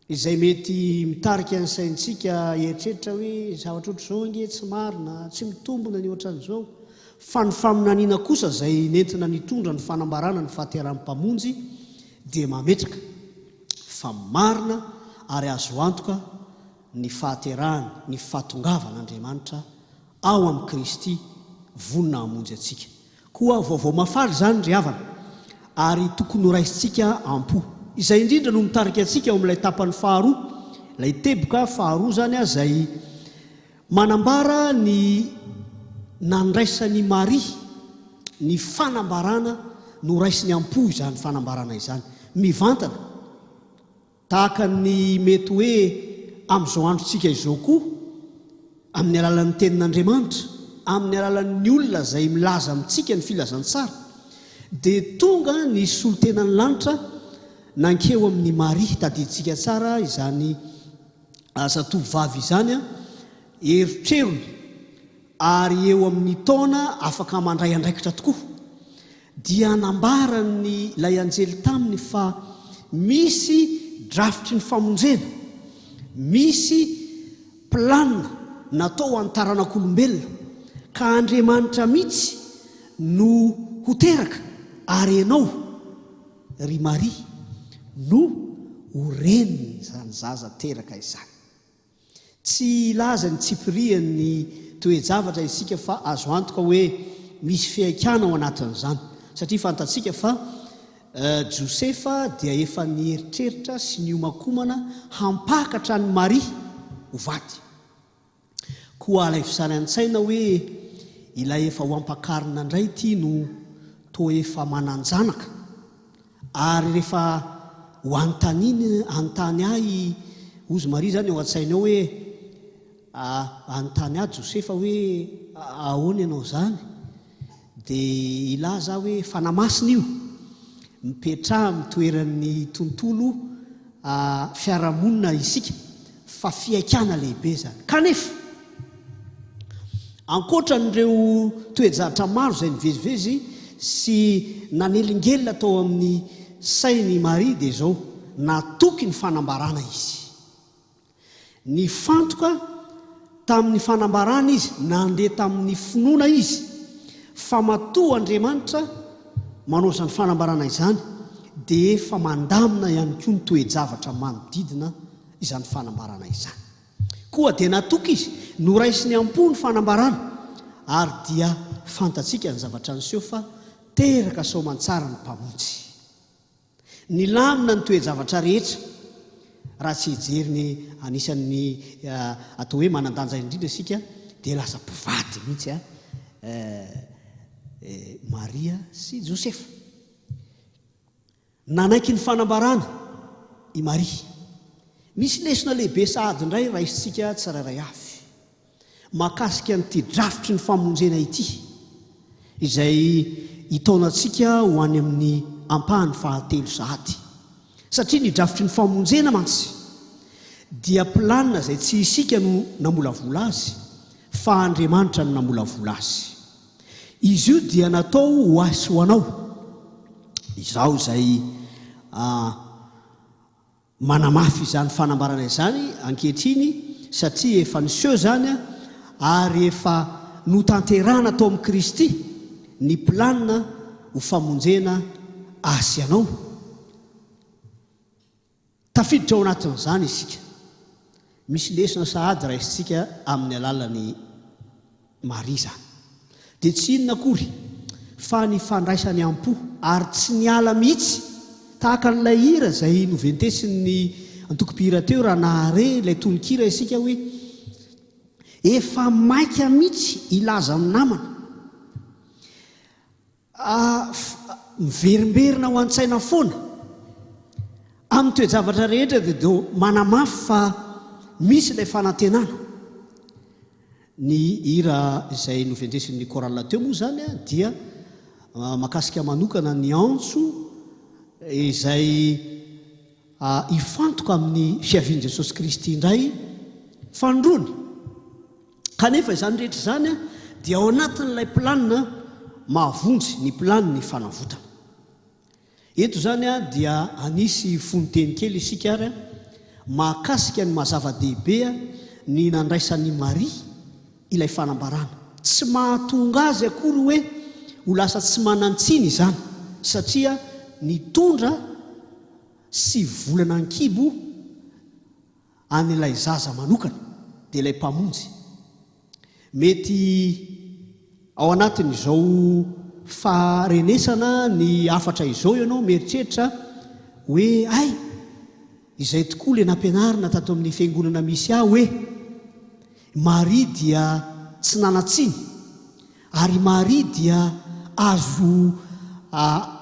izay mety mitarika ny saintsika hieritreritra hoe zavatra ohatr'izao ange tsy marina, tsy mitombina ny ohatran'izao. Fa ny faminaniana kosa izay nentina nitondra ny fanambarana ny fahaterahan'ny Mpamonjy dia mametraka fa marina ary azo antoka ny fahaterahany, ny fahatongavan'Andriamanitra ao amin'i Kristy vonona hamonjy antsika. Koa vaovao mahafaly izany ry havana, ary tokony horaisintsika am-po. Izay indrindra no mitarika antsika ao amin'ilay tapany faharoa, ilay teboka faharoa izany izay manambara ny nandraisan'i Maria ny fanambarana noraisiny am-po izany fanambarana izany. Mivantana, tahaka ny mety hoe amin'izao androntsika izao koa, amin'ny alalan'ny Tenin'Andriamanitra, amin'ny alalan'ny olona izay milaza amintsika ny filazantsara, dia tonga ny solontenan'ny lanitra nankeo amin'i Maria. Tadidintsika tsara izany zatovovavy izany, erotrerony ary eo amin'ny taona afaka mandray andraikitra tokoa, dia nambaran'ny ilay anjely taminy fa misy drafitry ny famonjena, misy planina natao ho an'ny taranak'olombelona, ka Andriamanitra mihitsy no ho teraka ary ianao, ry Maria, no ho renin'izany zaza teraka izany. Tsy hilaza ny tsipirian'ny toe-javatra isika fa azo antoka hoe misy fihaikana ao anatin'izany, satria fantatsika fa Josefa dia efa nieritreritra sy niomankomana hampakatra an'i Maria ho vady. Koa alaivo sary an-tsaina hoe ilay efa ho ampakarina indray ity no toa efa manan-janaka. Ary rehefa ho anontaniana, hanontany ahy hozy Maria izany ao an-tsainy ao hoe, hanontany ahy Josefa hoe ahoana ianao izany? Dia hilaza aho hoe Fanahy Masina io, mipetraha amin'ny toeran'ny tontolo fiarahamonina isika fa fihaikana lehibe izany. Kanefa, ankoatra an'ireo toe-javatra maro izay nivezivezy sy nanelingelina tao amin'ny sain'i Maria dia izao, natoky ny fanambarana izy. Nifantoka tamin'ny fanambarana izy, nandeha tamin'ny finoana izy fa matoa Andriamanitra manao izany fanambarana izany dia efa mandamina ihany koa ny toe-javatra manodidina izany fanambarana izany. Koa dia natoky izy, noraisiny am-po ny fanambarana ary dia fantatsika ny zavatra niseho fa teraka soamantsara ny Mpamonjy. Nilamina ny toe-javatra rehetra, raha tsy hijery ny anisan'ny atao hoe manan-danja indrindra isika dia lasa mpivady mihitsy Maria sy Josefa. Nanaiky ny fanambarana i Maria. Misy lesona lehibe sahady indray raisintsika tsirairay avy mahakasika an'ity drafitry ny famonjena ity, izay hitaona antsika ho any amin'ny ampahany fahatelo sahady. Satria ny drafitry ny famonjena mantsy dia planina izay tsy isika no namolavola azy fa Andriamanitra no namolavola azy. Izy io dia natao ho ahy sy ho anao. Izaho izay manamafy izany fanambarana izany ankehitriny satria efa niseho izany ary efa notanterahana tao amin'i Kristy ny planina ho famonjena ahy sy anao. Tafiditra ao anatin'izany isika. Misy lesona sahady raisintsika amin'ny alalan'i Maria izany. Dia tsy inona akory. fa ny fandraisany am-po ary tsy niala mihitsy tahaka an'ilay hira izay noventesin'ny antokom-pihira teo raha nahare ilay tononkira isika hoe efa maika mihitsy hilaza amin'ny namana. Miverimberina ao an-tsaina foana. Amin'ny toe-javatra rehetra dia do manamafy fa misy ilay fanantenana. Ny hira izay noventesin'ny chorale teo moa izany dia mahakasika manokana ny antso izay hifantoka amin'ny fiavian'i Jesosy Kristy indray fanindroany. Kanefa izany rehetra izany dia ao anatin'ilay planina mahavonjy, ny planin'ny fanavotana. Eto izany dia hanisy fononteny kely isika ary mahakasika ny maha zava-dehibe ny nandraisan'i Maria ilay fanambarana. Tsy mahatonga azy akory hoe ho lasa tsy manan-tsiny izany satria nitondra sy volana an-kibo an'ilay zaza manokana, dia ilay Mpamonjy. Mety ao anatin'izao faharenesana ny hafatra izao ianao mieritreritra hoe hay, izay tokoa ilay nampianarina tato amin'ny fiangonana misy ahy hoe Maria dia tsy nanan-tsiny ary i Maria dia azo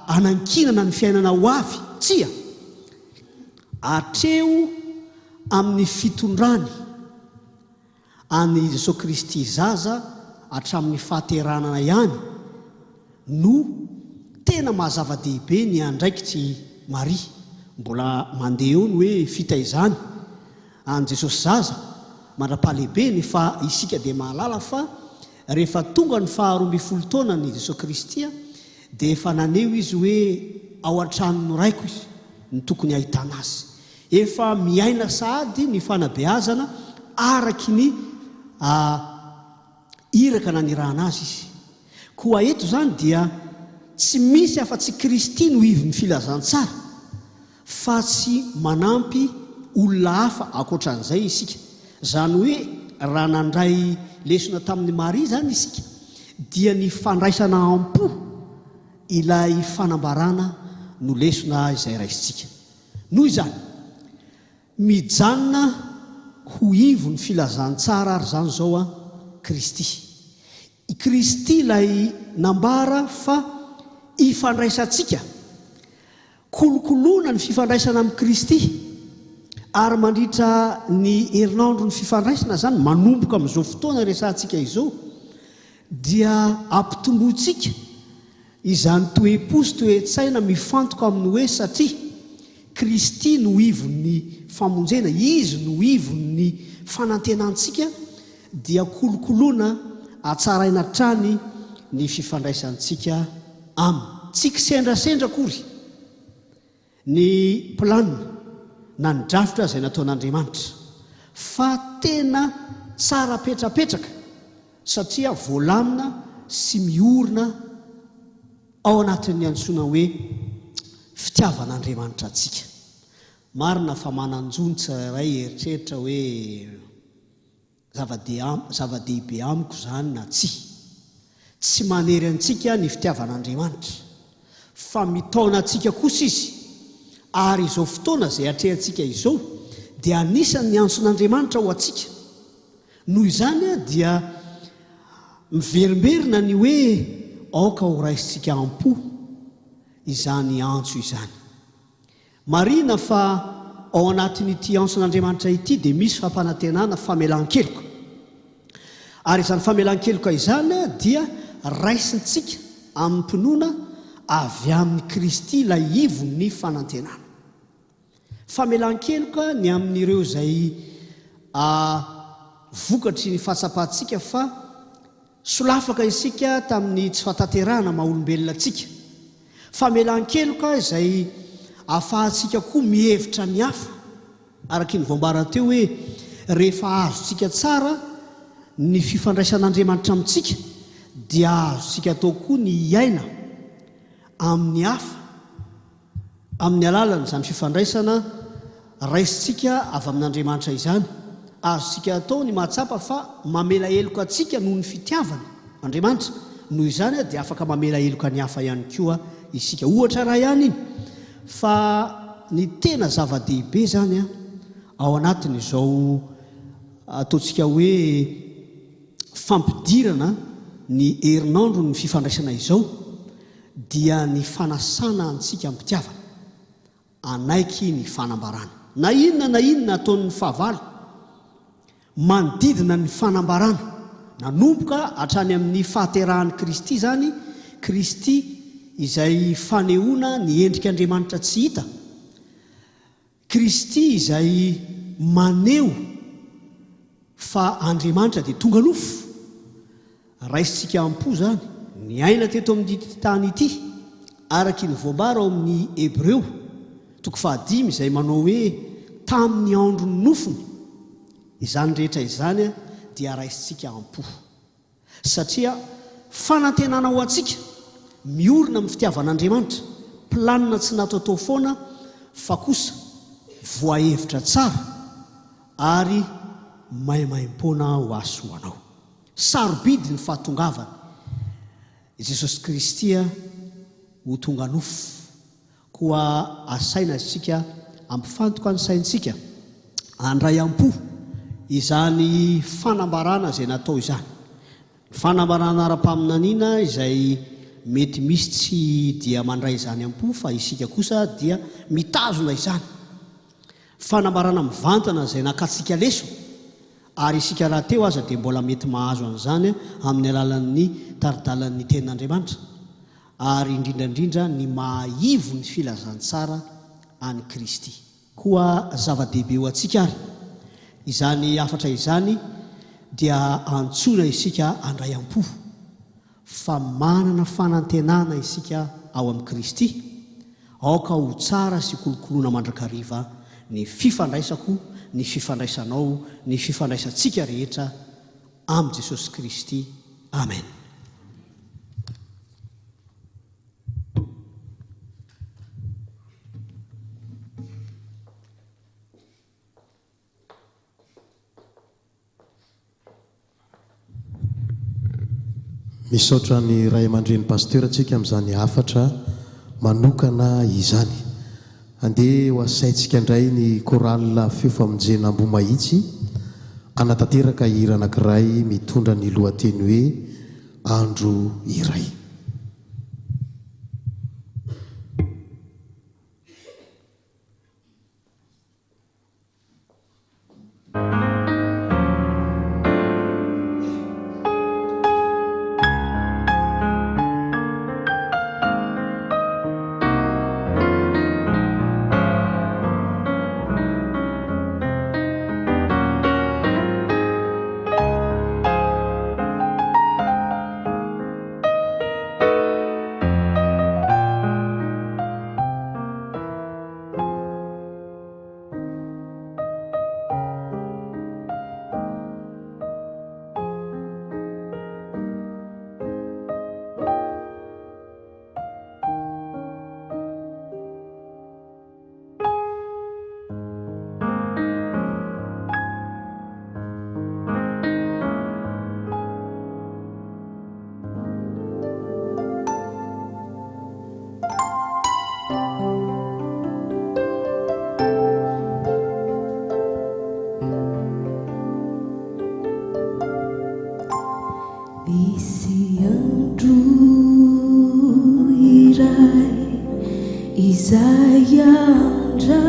anankinana ny fiainana ho avy. Tsia! Hatreo amin'ny fitondrany an'i Jesoa Kristy zaza hatramin'ny fahaterahana ihany no tena maha zava-dehibe ny andraikitr'i Maria. Mbola mandeha eo ny hoe fitaizany an'i Jesosy zaza mandra-pahalehibeny fa isika dia mahalala fa rehefa tonga ny faha 12 taonan'i Jesoa Kristy dia efa naneho izy hoe ao an-tranon'ny Raiko izy no tokony hahitana azy. Efa miaina sahady ny fanabeazana araky ny iraka nanirahana azy izy. Koa eto izany dia tsy misy afa-tsy Kristy no ivon'ny filazantsara fa tsy manampy olona hafa ankoatran'izay isika. Izany hoe raha nandray lesona tamin'i Maria izany isika dia ny fandraisana am-po ilay fanambarana no lesona izay raisintsika. Noho izany, mijanona ho ivon'ny filazantsara ary izany izao an, Kristy. I Kristy ilay nambara fa ifandraisantsika. Kolokoloina ny fifandraisana amin'i Kristy, ary mandritra ny herinandron'ny fifandraisana izany, manomboka amin'izao fotoana iresahantsika izao, dia ampitombointsika izany toe-po sy toe-tsaina mifantoka amin'ny hoe satria Kristy no ivon'ny famonjena, Izy no ivon'ny fanantenantsika, dia kolokoloina hatsaraina hatrany ny fifandraisantsika Aminy. Tsy kisendrasendra akory ny planina na ny drafitra izay nataon'Andriamanitra, fa tena tsara petrapetraka satria voalamina sy miorina ao anatin'ny antsoina hoe fitiavan'Andriamanitra antsika. Marina fa manan-jo ny tsirairay hieritreritra hoe Zava-dehibe amiko izany na tsia. Tsy manery antsika ny fitiavan'Andriamanitra, fa mitaona antsika kosa Izy, ary izao fotoana izay atrehantsika izao dia anisan'ny antson'Andriamanitra ho antsika. Noho izany dia miverimberina ny hoe aoka horaisintsika am-po izany antso izany. Marihina fa ao anatin'ity antson'Andriamanitra ity dia misy fampanantenana famelan-keloka. Ary izany famelan-keloka izany dia raisintsika amim-pinoana avy amin'i Kristy ilay ivon'ny fanantenana. Famelan-keloka ny amin'ireo izay vokatry ny fahatsapantsika fa Solafaka isika tamin'ny tsy fahatanterahana maha olombelona antsika. Famelan-keloka izay ahafahantsika koa mihevitra ny hafa, araka iny voambara teo hoe rehefa azontsika tsara ny fifandraisan'Andriamanitra amintsika dia azontsika atao koa ny hiaina amin'ny hafa. Amin'ny alalan'izany fifandraisana raisintsika avy amin'Andriamanitra izany, azontsika atao ny mahatsapa fa mamela heloka antsika noho ny fitiavany Andriamanitra. Noho izany dia afaka mamela heloka ny hafa ihany koa isika. Ohatra iray ihany iny fa ny tena zava-dehibe izany ao anatin'izao ataontsika hoe fampidirana ny herinandron'ny fifandraisana izao dia ny fanasana antsika am-pitiavana hanaiky ny fanambarana. Na inona na inona ataon'ny fahavalo manodidina ny fanambarana, nanomboka hatrany amin'ny fahaterahan'i Kristy izany, Kristy izay fanehoana ny endrik'Andriamanitra tsy hita, Kristy izay maneho fa Andriamanitra dia tonga nofo. Raisintsika am-po izany, niaina teto amin'ity tany ity, araky ny voambara ao amin'ny Hebreo, toko fahadimy izay manao hoe tamin'ny andron'ny nofony. Izany rehetra izany dia raisintsika am-po. Satria fanantenana ho antsika, miorina amin'ny fitiavan'Andriamanitra, planina tsy nataotao foana fa kosa voahevitra tsara ary maimaimpoana ho ahy sy ho anao. Sarobidy ny fahatongavany Jesosy Kristy ho tonga nofo. Koa asaina isika hampifantoka ny saintsika handray am-po izany fanambarana izay natao izany. Ny fanambarana ara-paminaniana izay mety misy tsy dia mandray izany am-po fa isika kosa dia mitazona izany. Fanambarana mivantana izay nakantsika lesona ary isika rahateo aza dia mbola mety mahazo an'izany amin'ny alalan'ny tari-dalan'ny Tenin'Andriamanitra. Ary indrindra indrindra ny maha ivo ny filazantsara an'i Kristy. Koa zava-dehibe ho antsika ary izany hafatra izany dia antsoina isika handray am-po fa manana fanantenana isika ao amin'i Kristy, aoka ho tsara sy kolokoloina mandrakariva ny fifandraisako, ny fifandraisanao, ny fifandraisantsika rehetra amin'i Jesosy Kristy. Amen. Misaotra ny ray aman-dreny Pasteur tsika amin'izany hafatra manokana izany. Andeha ho asaintsika indray ny chorale Feo Famonjena Ambohimahitsy hanatanteraka hira anankiray mitondra ny lohateny hoe Andro iray. Misy andro iray izay andrasanay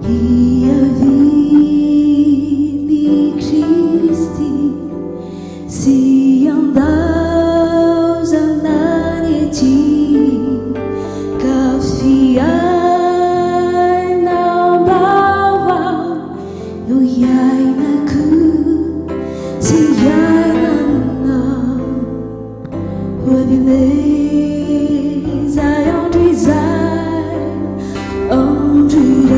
hiavian'i Kristy sy handaozana ny ety ka fiainam-baovao no hiainako sy hiainanao. Ho avy izay andro izay, andro iray.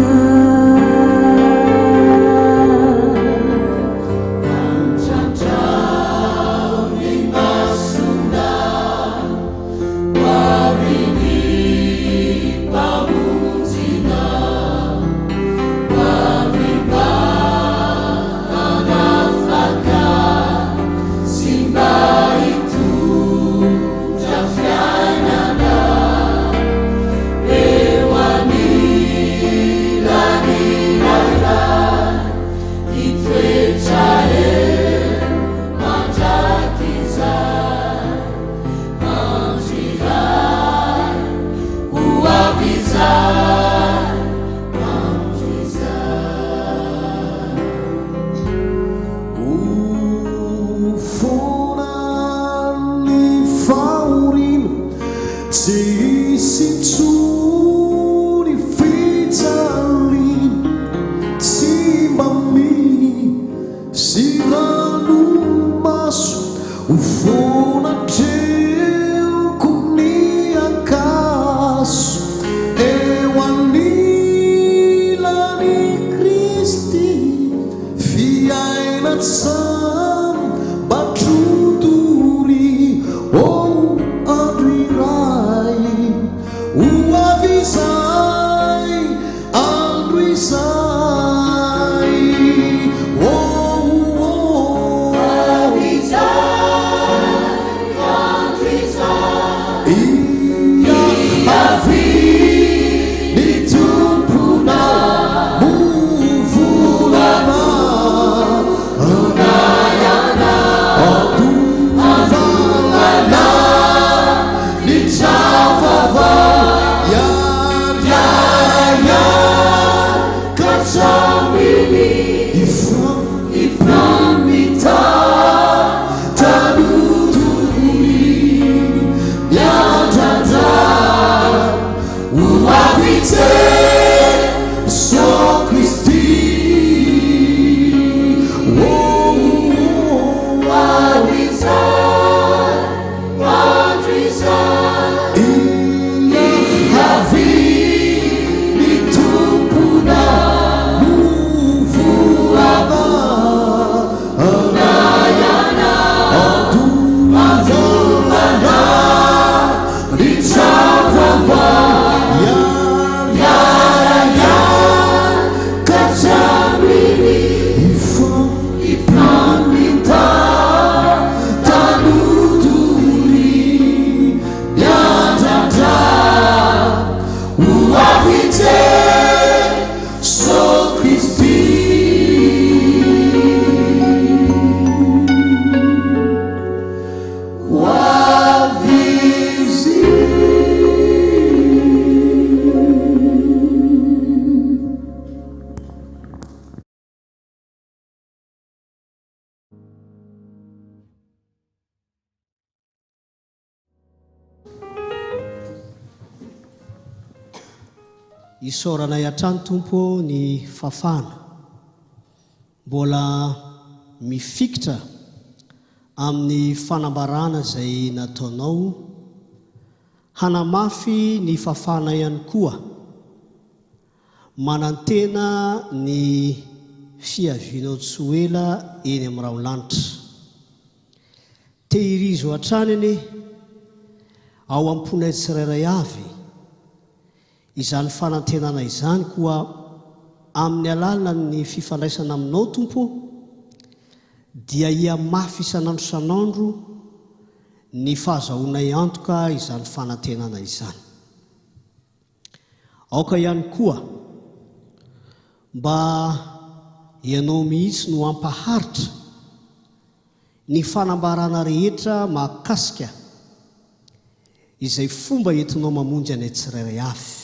Ho foana hatrehiko ny ankaso eo anilan'i Kristy, Fiainan-tsambatro doria, oh andro iray ho avy izay, andro izay, oh oh. Avy izay, andro izay. Avy ny Tomponao volana Andovalana ny trano vaovao Hiariaria ka samy hifamitantanotoy miandrandra ho avy Jeso Kristy. Oh, oh, Andro izay, andro izay. Avy ny Tomponao volana Andovalana ny trano vaovao Hiariaria ka samy hifamitantanotoy miandrandra ho avy Jeso Kristy. Ho avy Izy. Isaoranay hatrany Tompo ô ny fafana mbola mifikitra amin'ny fanambarana izay nataonao hanamafy ny fafana ihany koa manantena ny fiavianao tsy ho ela eny amin'ny rahon-lanitra. Tehirizo hatrany anie ao am-ponay tsirairay avy izany fanantenana izany koa amin'ny alalan'ny fifandraisana aminao Tompo ô dia hihamafy isan'andro isan'andro ny fahazahoanay antoka izany fanantenana izany. Aoka ihany koa mba Ianao mihitsy no hampaharitra ny fanambarana rehetra mahakasika izay fomba entinao mamonjy anay tsirairay avy.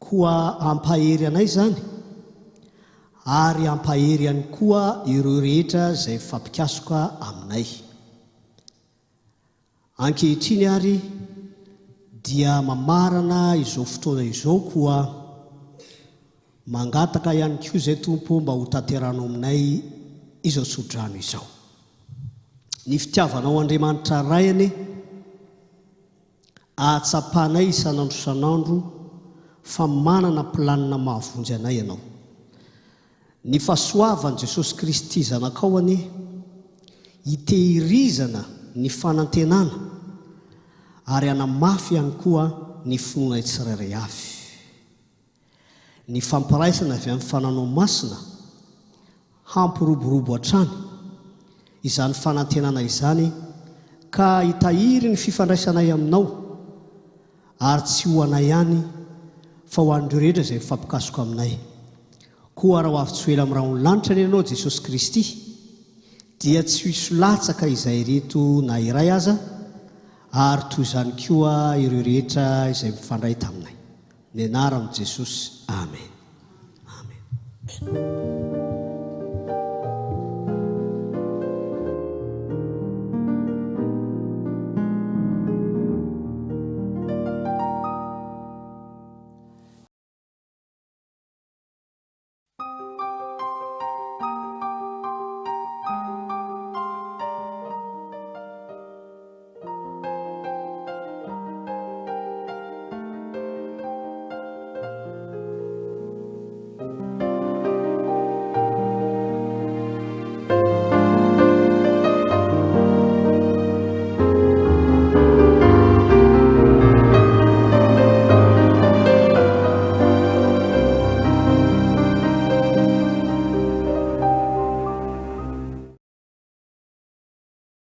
Koa hampahery anay izany ary hampahery ihany koa ireo rehetra izay mifampikasoka aminay. Ankehitriny ary dia mamarana izao fotoana izao koa mangataka ihany koa izay Tompo mba ho tanteranao aminay izao tsodrano izao. Ny fitiavanao Andriamanitra Ray anie ahatsapanay isan'andro isan'andro fa manana planina mahavonjy anay Ianao. Ny fahasoavan'i Jesosy Kristy Zanakao anie hitehirizana ny fanantenana ary hanamafy ihany koa ny finoanay tsirairay avy. Ny fampiraisana avy amin'ny Fananao Masina hampiroborobo hatrany izany fanantenana izany ka hitahiry ny fifandraisanay Aminao ary tsy ho anay ihany fa ho an'ireo rehetra izay mifampikasoka aminay. Koa raha ho avy tsy ho ela amin'ny rahon'ny lanitra anie Ianao Jesosy Kristy dia tsy ho hisy latsaka izahay ireto na iray aza ary toy izany koa ireo rehetra izay mifandray taminay. Ny anaran'i Jesosy. Amen. Amen.